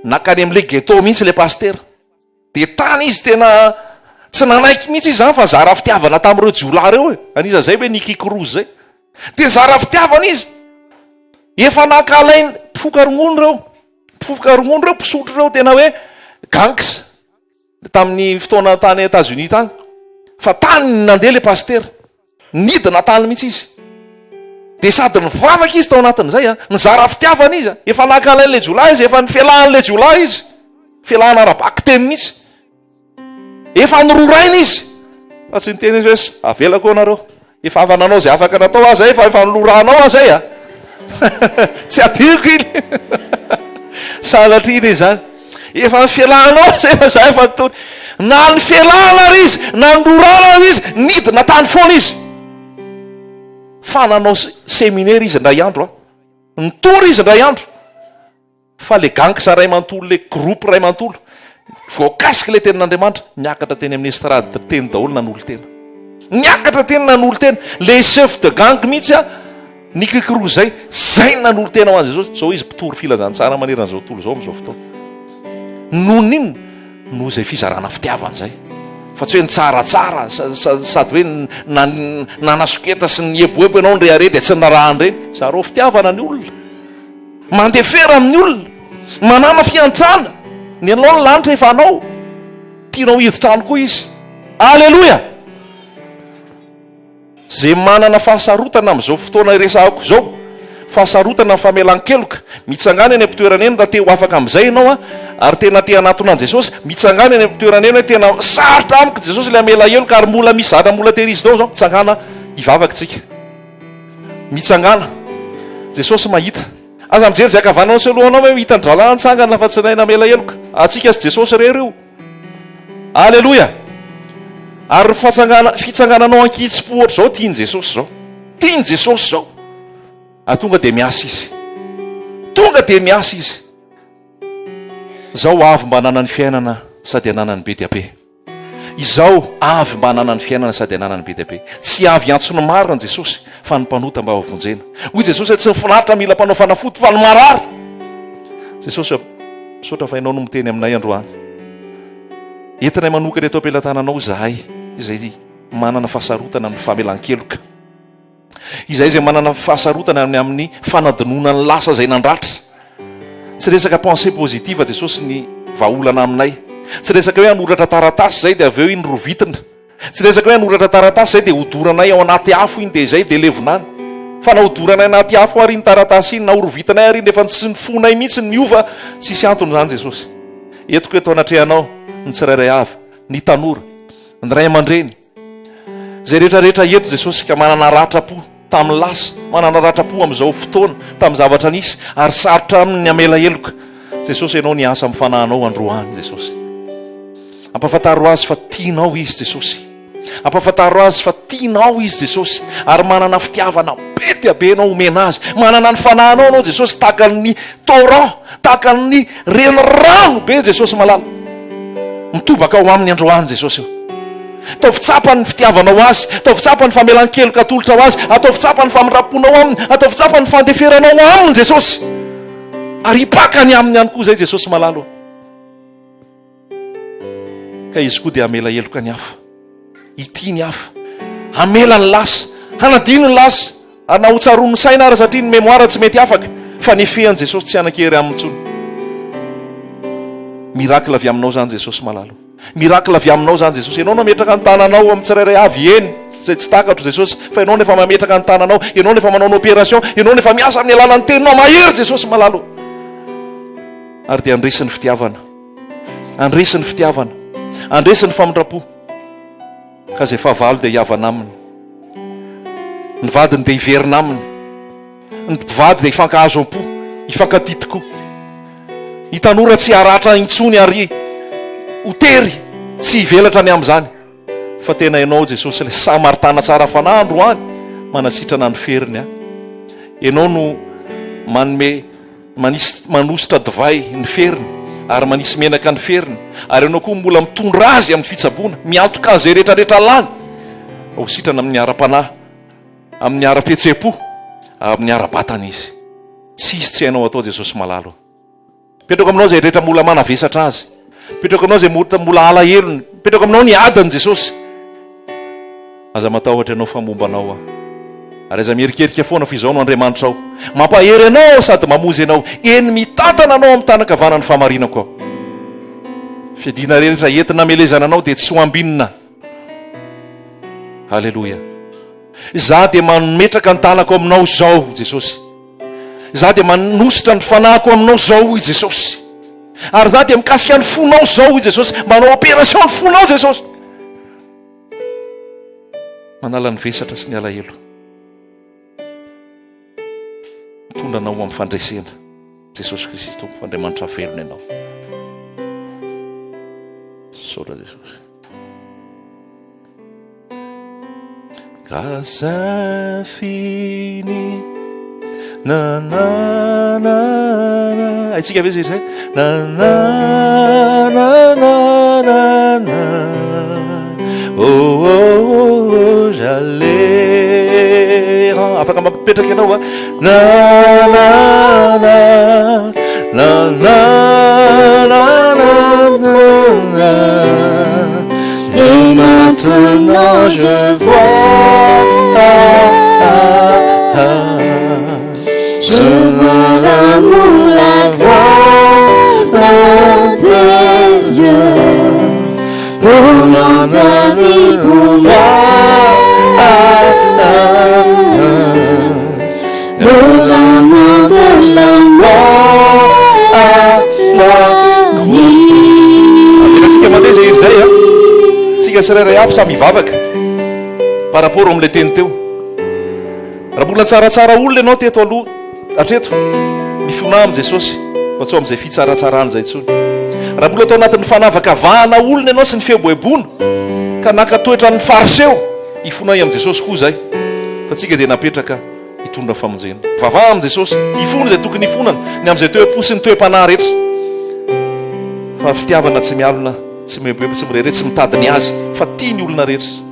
Nankany amin'ilay ghetto mihitsy ilay pasitera. Dia tany izy tena tsy nanaiky mihitsy izy izany fa zara fitiavana tamin'ireo jiolahy ireo e. Anisan'izay hoe Nicky Cruz izay. Dia zara fitiavana izy. Efa nankahalainy mpifoka ronono ireo. Mpifoka ronono ireo, mpisotro ireo, tena hoe gangs. Tamin'ny fotoana tany Etats-Unis tany. Fa tany no nandeha ilay pasitera. Nidina tany mihitsy izy. Dia sady nivavaka izy tao anatin'izay an, nizara fitiavana izy an, efa nankalain'ilay jiolahy izy, efa nifelahan'ilay jiolahy izy, felahana ara-bakiteny mihitsy. Efa nororaina izy. Fa tsy niteny izy hoe avelako eo nareo. Efa afa nanao izay afaka natao aho zay, efa efa nolorahanao aho zay a. Tsy adinoko iny. Sanatria iny izany. Efa nifelahana ao zay fa za efa nitory. Na nifelahana ary izy, na nororana ary izy, nidina tany foana izy. Fa nanao seminaire izy indray andro a. Nitory izy indray andro. Fa le gangs ray manontolo, le groupe ray manontolo, voakasiky le tenin'Andriamanitra, niakatra teny amin'ny estrade teny daholo nanolo-tena. Niakatra teny nanolo-tena. Le chef de gang mihitsy a. Ny Cruz zay, zay no nanolo-tena ho an'i Jesosy, zao izy mpitory filazantsara manerana izao tontolo izao amin'izao fotoana. Noho ny inona? Noho izay fizarana fitiavana izay. Fa tsy hoe nitsaratsara sady hoe nanasoketa sy nieboebo ianao nirehareha dia tsy niraharaha an'ireny. Zarao fitiavana ny olona. Mandefera amin'ny olona. Manàna fiantrana. Ny anao ny lanitra efa anao. Tianao hiditra any koa izy. Aleloia! Izay manana fahasarotana amin'izao fotoana iresahako izao, fahasarotana amin'ny famelan-keloka, mitsangàna eny am-pitoerana eny raha te ho afaka amin'izay ianao an, ary tena te hanatona an'i Jesosy, mitsangàna eny am-pitoerana eny hoe tena sarotra amiko Jesosy ilay hamela heloka ary mbola misy zavatra mbola tehirizina ao izao, mitsangàna hivavaka isika. Mitsangàna. Jesosy mahita. Aza mijery izay ankavananao sy alohanao hoe hitan-drahalahy nitsangana fa tsy nahay namela heloka. Antsika sy Jesosy irery io. Aleloia! Ary ny fatsangana, fitsangananao ankihitsipo ohatr'izao tian'i Jesosy izao. Tian'i Jesosy izao. Ary tonga dia miasa Izy. Tonga dia miasa Izy. Izao avy mba hananany fiainana sady hananany be dia be. Izao avy mba hananany fiainana sady hananany be dia be. Tsy avy hiantso ny marina Jesosy fa ny mpanota mba hovonjena. Hoy Jesosy hoe tsy ny finaritra mila mpanao fanafody fa ny marary. Jesosy Misaotra fa Ianao no miteny aminay androany. Entinay manokana eto am-pelatananao izahay izay manana fahasarotana amin'ny famelan-keloka. Izahay izay manana fahasarotana ny amin'ny fanadinoana ny lasa izay nandratra. Tsy resaka pensée positive Jesosy ny vahaolana aminay. Tsy resaka hoe hanoratra taratasy izay dia avy eo iny rovitina. Tsy resaka hoe hanoratra taratasy izay dia hodoranay ao anaty afo iny dia izay dia levona any. Fa na hodoranay anaty afo ary iny taratasy iny, na horovitinay ary iny rehefa tsy ny fonay mihitsy no miova, tsisy antony izany Jesosy. Entiko eto anatrehanao ny tsirairay avy, ny tanora, ny ray aman-dreny, izay rehetra rehetra eto Jesosy ka manana ratram-po tamin'ny lasa, manana ratram-po amin'izao fotoana, tamin'ny zavatra nisy ary sarotra aminy ny hamela heloka. Jesosy Ianao niasa amin'ny fanahinao androany Jesosy. Ampahafantaro azy fa tianao izy Jesosy. Ampahafantaro azy fa tianao izy Jesosy ary manana fitiavana be dia be ianao omena azy. Manana ny fanahinao ianao Jesosy tahaka ny torrent, tahaka ny renirano be Jesosy malala. Mitobaka ao aminy androany Jesosy io. Ataovy tsapany ny fitiavanao azy, ataovy tsapany ny famelan-keloka atolotrao azy, ataovy tsapany ny famindram-ponao aminy, ataovy tsapany ny fandeferanao aminy Jesosy. Ary hipaka ny aminy ihany koa izay Jesosy malala. Ka izy koa dia hamela heloka ny hafa, hitia ny hafa, hamela ny lasa, hanadino ny lasa, ary na ho tsaroan'ny saina ara satria ny mémoire tsy mety afaka, fa ny effet an'i Jesosy tsy hanan-kery aminy intsony. Miracle avy aminao izany Jesosy malala. Miracle avy aminao izany Jesosy. Ianao no hametraka ny tananao amin'ny tsirairay avy, eny, izay tsy takatro Jesosy, fa Ianao no efa mametraka ny tananao, Ianao no efa manao ny opération, Ianao no efa miasa amin'ny alalan'ny teninao mahery Jesosy malala. Ary dia handresy ny fitiavana. Handresy ny fitiavana. Handresy ny famindram-po. Ka izay fahavalo dia hihavana aminy. Ny vadiny dia hiverina aminy. Ny mpivady dia hifankahazo am-po, hifankatia tokoa. Ny tanora tsy haratra intsony ary ho tery tsy hivelatra ny amin'izany. Fa tena Ianao Jesosy ilay Samaritana tsara fanahy androany manasitrana ny feriny aho. Ianao no manome Manisy manosotra divay ny feriny ary manisy menaka ny feriny ary ianao koa mbola mitondra azy amin'ny fitsaboana, miantoka an'izay rehetra rehetra lany ho sitrana amin'ny ara-panahy, amin'ny ara-pihetseham-po, amin'ny ara-batana izy. Tsy hisy tsy hainao atao Jesosy malala o. Mipetraka aminao izay rehetra mbola manavesatra azy. Mipetraka aminao izay mbola alahelony. Mipetraka aminao ny adiny Jesosy. Aza matahotra ianao fa momba anao aho. Ary aza miherikerika foana fa izao no Andriamanitrao. Mampahery anao aho sady mamonjy anao. Eny, mitantana anao amin'ny tanan-kavanan'ny fahamarinako aho. Fiadiana rehetra entina hamelezana anao dia tsy ho ambinina. Aleloia. Izaho dia mametraka ny tanako aminao izao, Jesosy. Izaho dia manositra ny fanahiko aminao izao, hoy Jesosy. Ary izaho dia mikasika ny fonao izao, hoy Jesosy. Manao opération ny fonao Jesosy. Manala ny vesatra sy ny alahelo. Mitondra anao ho amin'ny fandresena. Jesosy Kristy Tompo, Andriamanitra velona ianao. Misaotra Jesosy. Grâce infinie. Na na na na. Haintsika ve zay? Na na na na na na. Oh oh oh oh j'allais. Afaka mampipetraka ianao a. Na na na na na na na na na. Et maintenant je vois Je vois l'amour, la grâce dans tes yeux Donnant ta vie pour moi De la main de la mort à la vie Avelantsika mandeha izay hira izay a. Tsika tsirairay avy samy hivavaka par rapport amin'ilay teny teo. Raha mbola tsaratsara olona ianao teto aloha hatreto, mifona amin'i Jesosy fa tsy ao amin'izay fitsaratsarana izay intsony. Raha mbola tao anatin'ny fanavakavahana olona ianao sy ny fieboeboana ka naka toetra an'ny Fariseo, hifona amin'i Jesosy koa izay fa tsika dia napetraka hitondra famonjena. Vavaha amin'i Jesosy, hifona izay tokony hifonana, ny amin'izay toe-po sy ny toe-panahy rehetra. Fa fitiavana tsy mialona, tsy mieboebo, tsy mirehareha, tsy mitady ny azy, fa tia ny olona rehetra.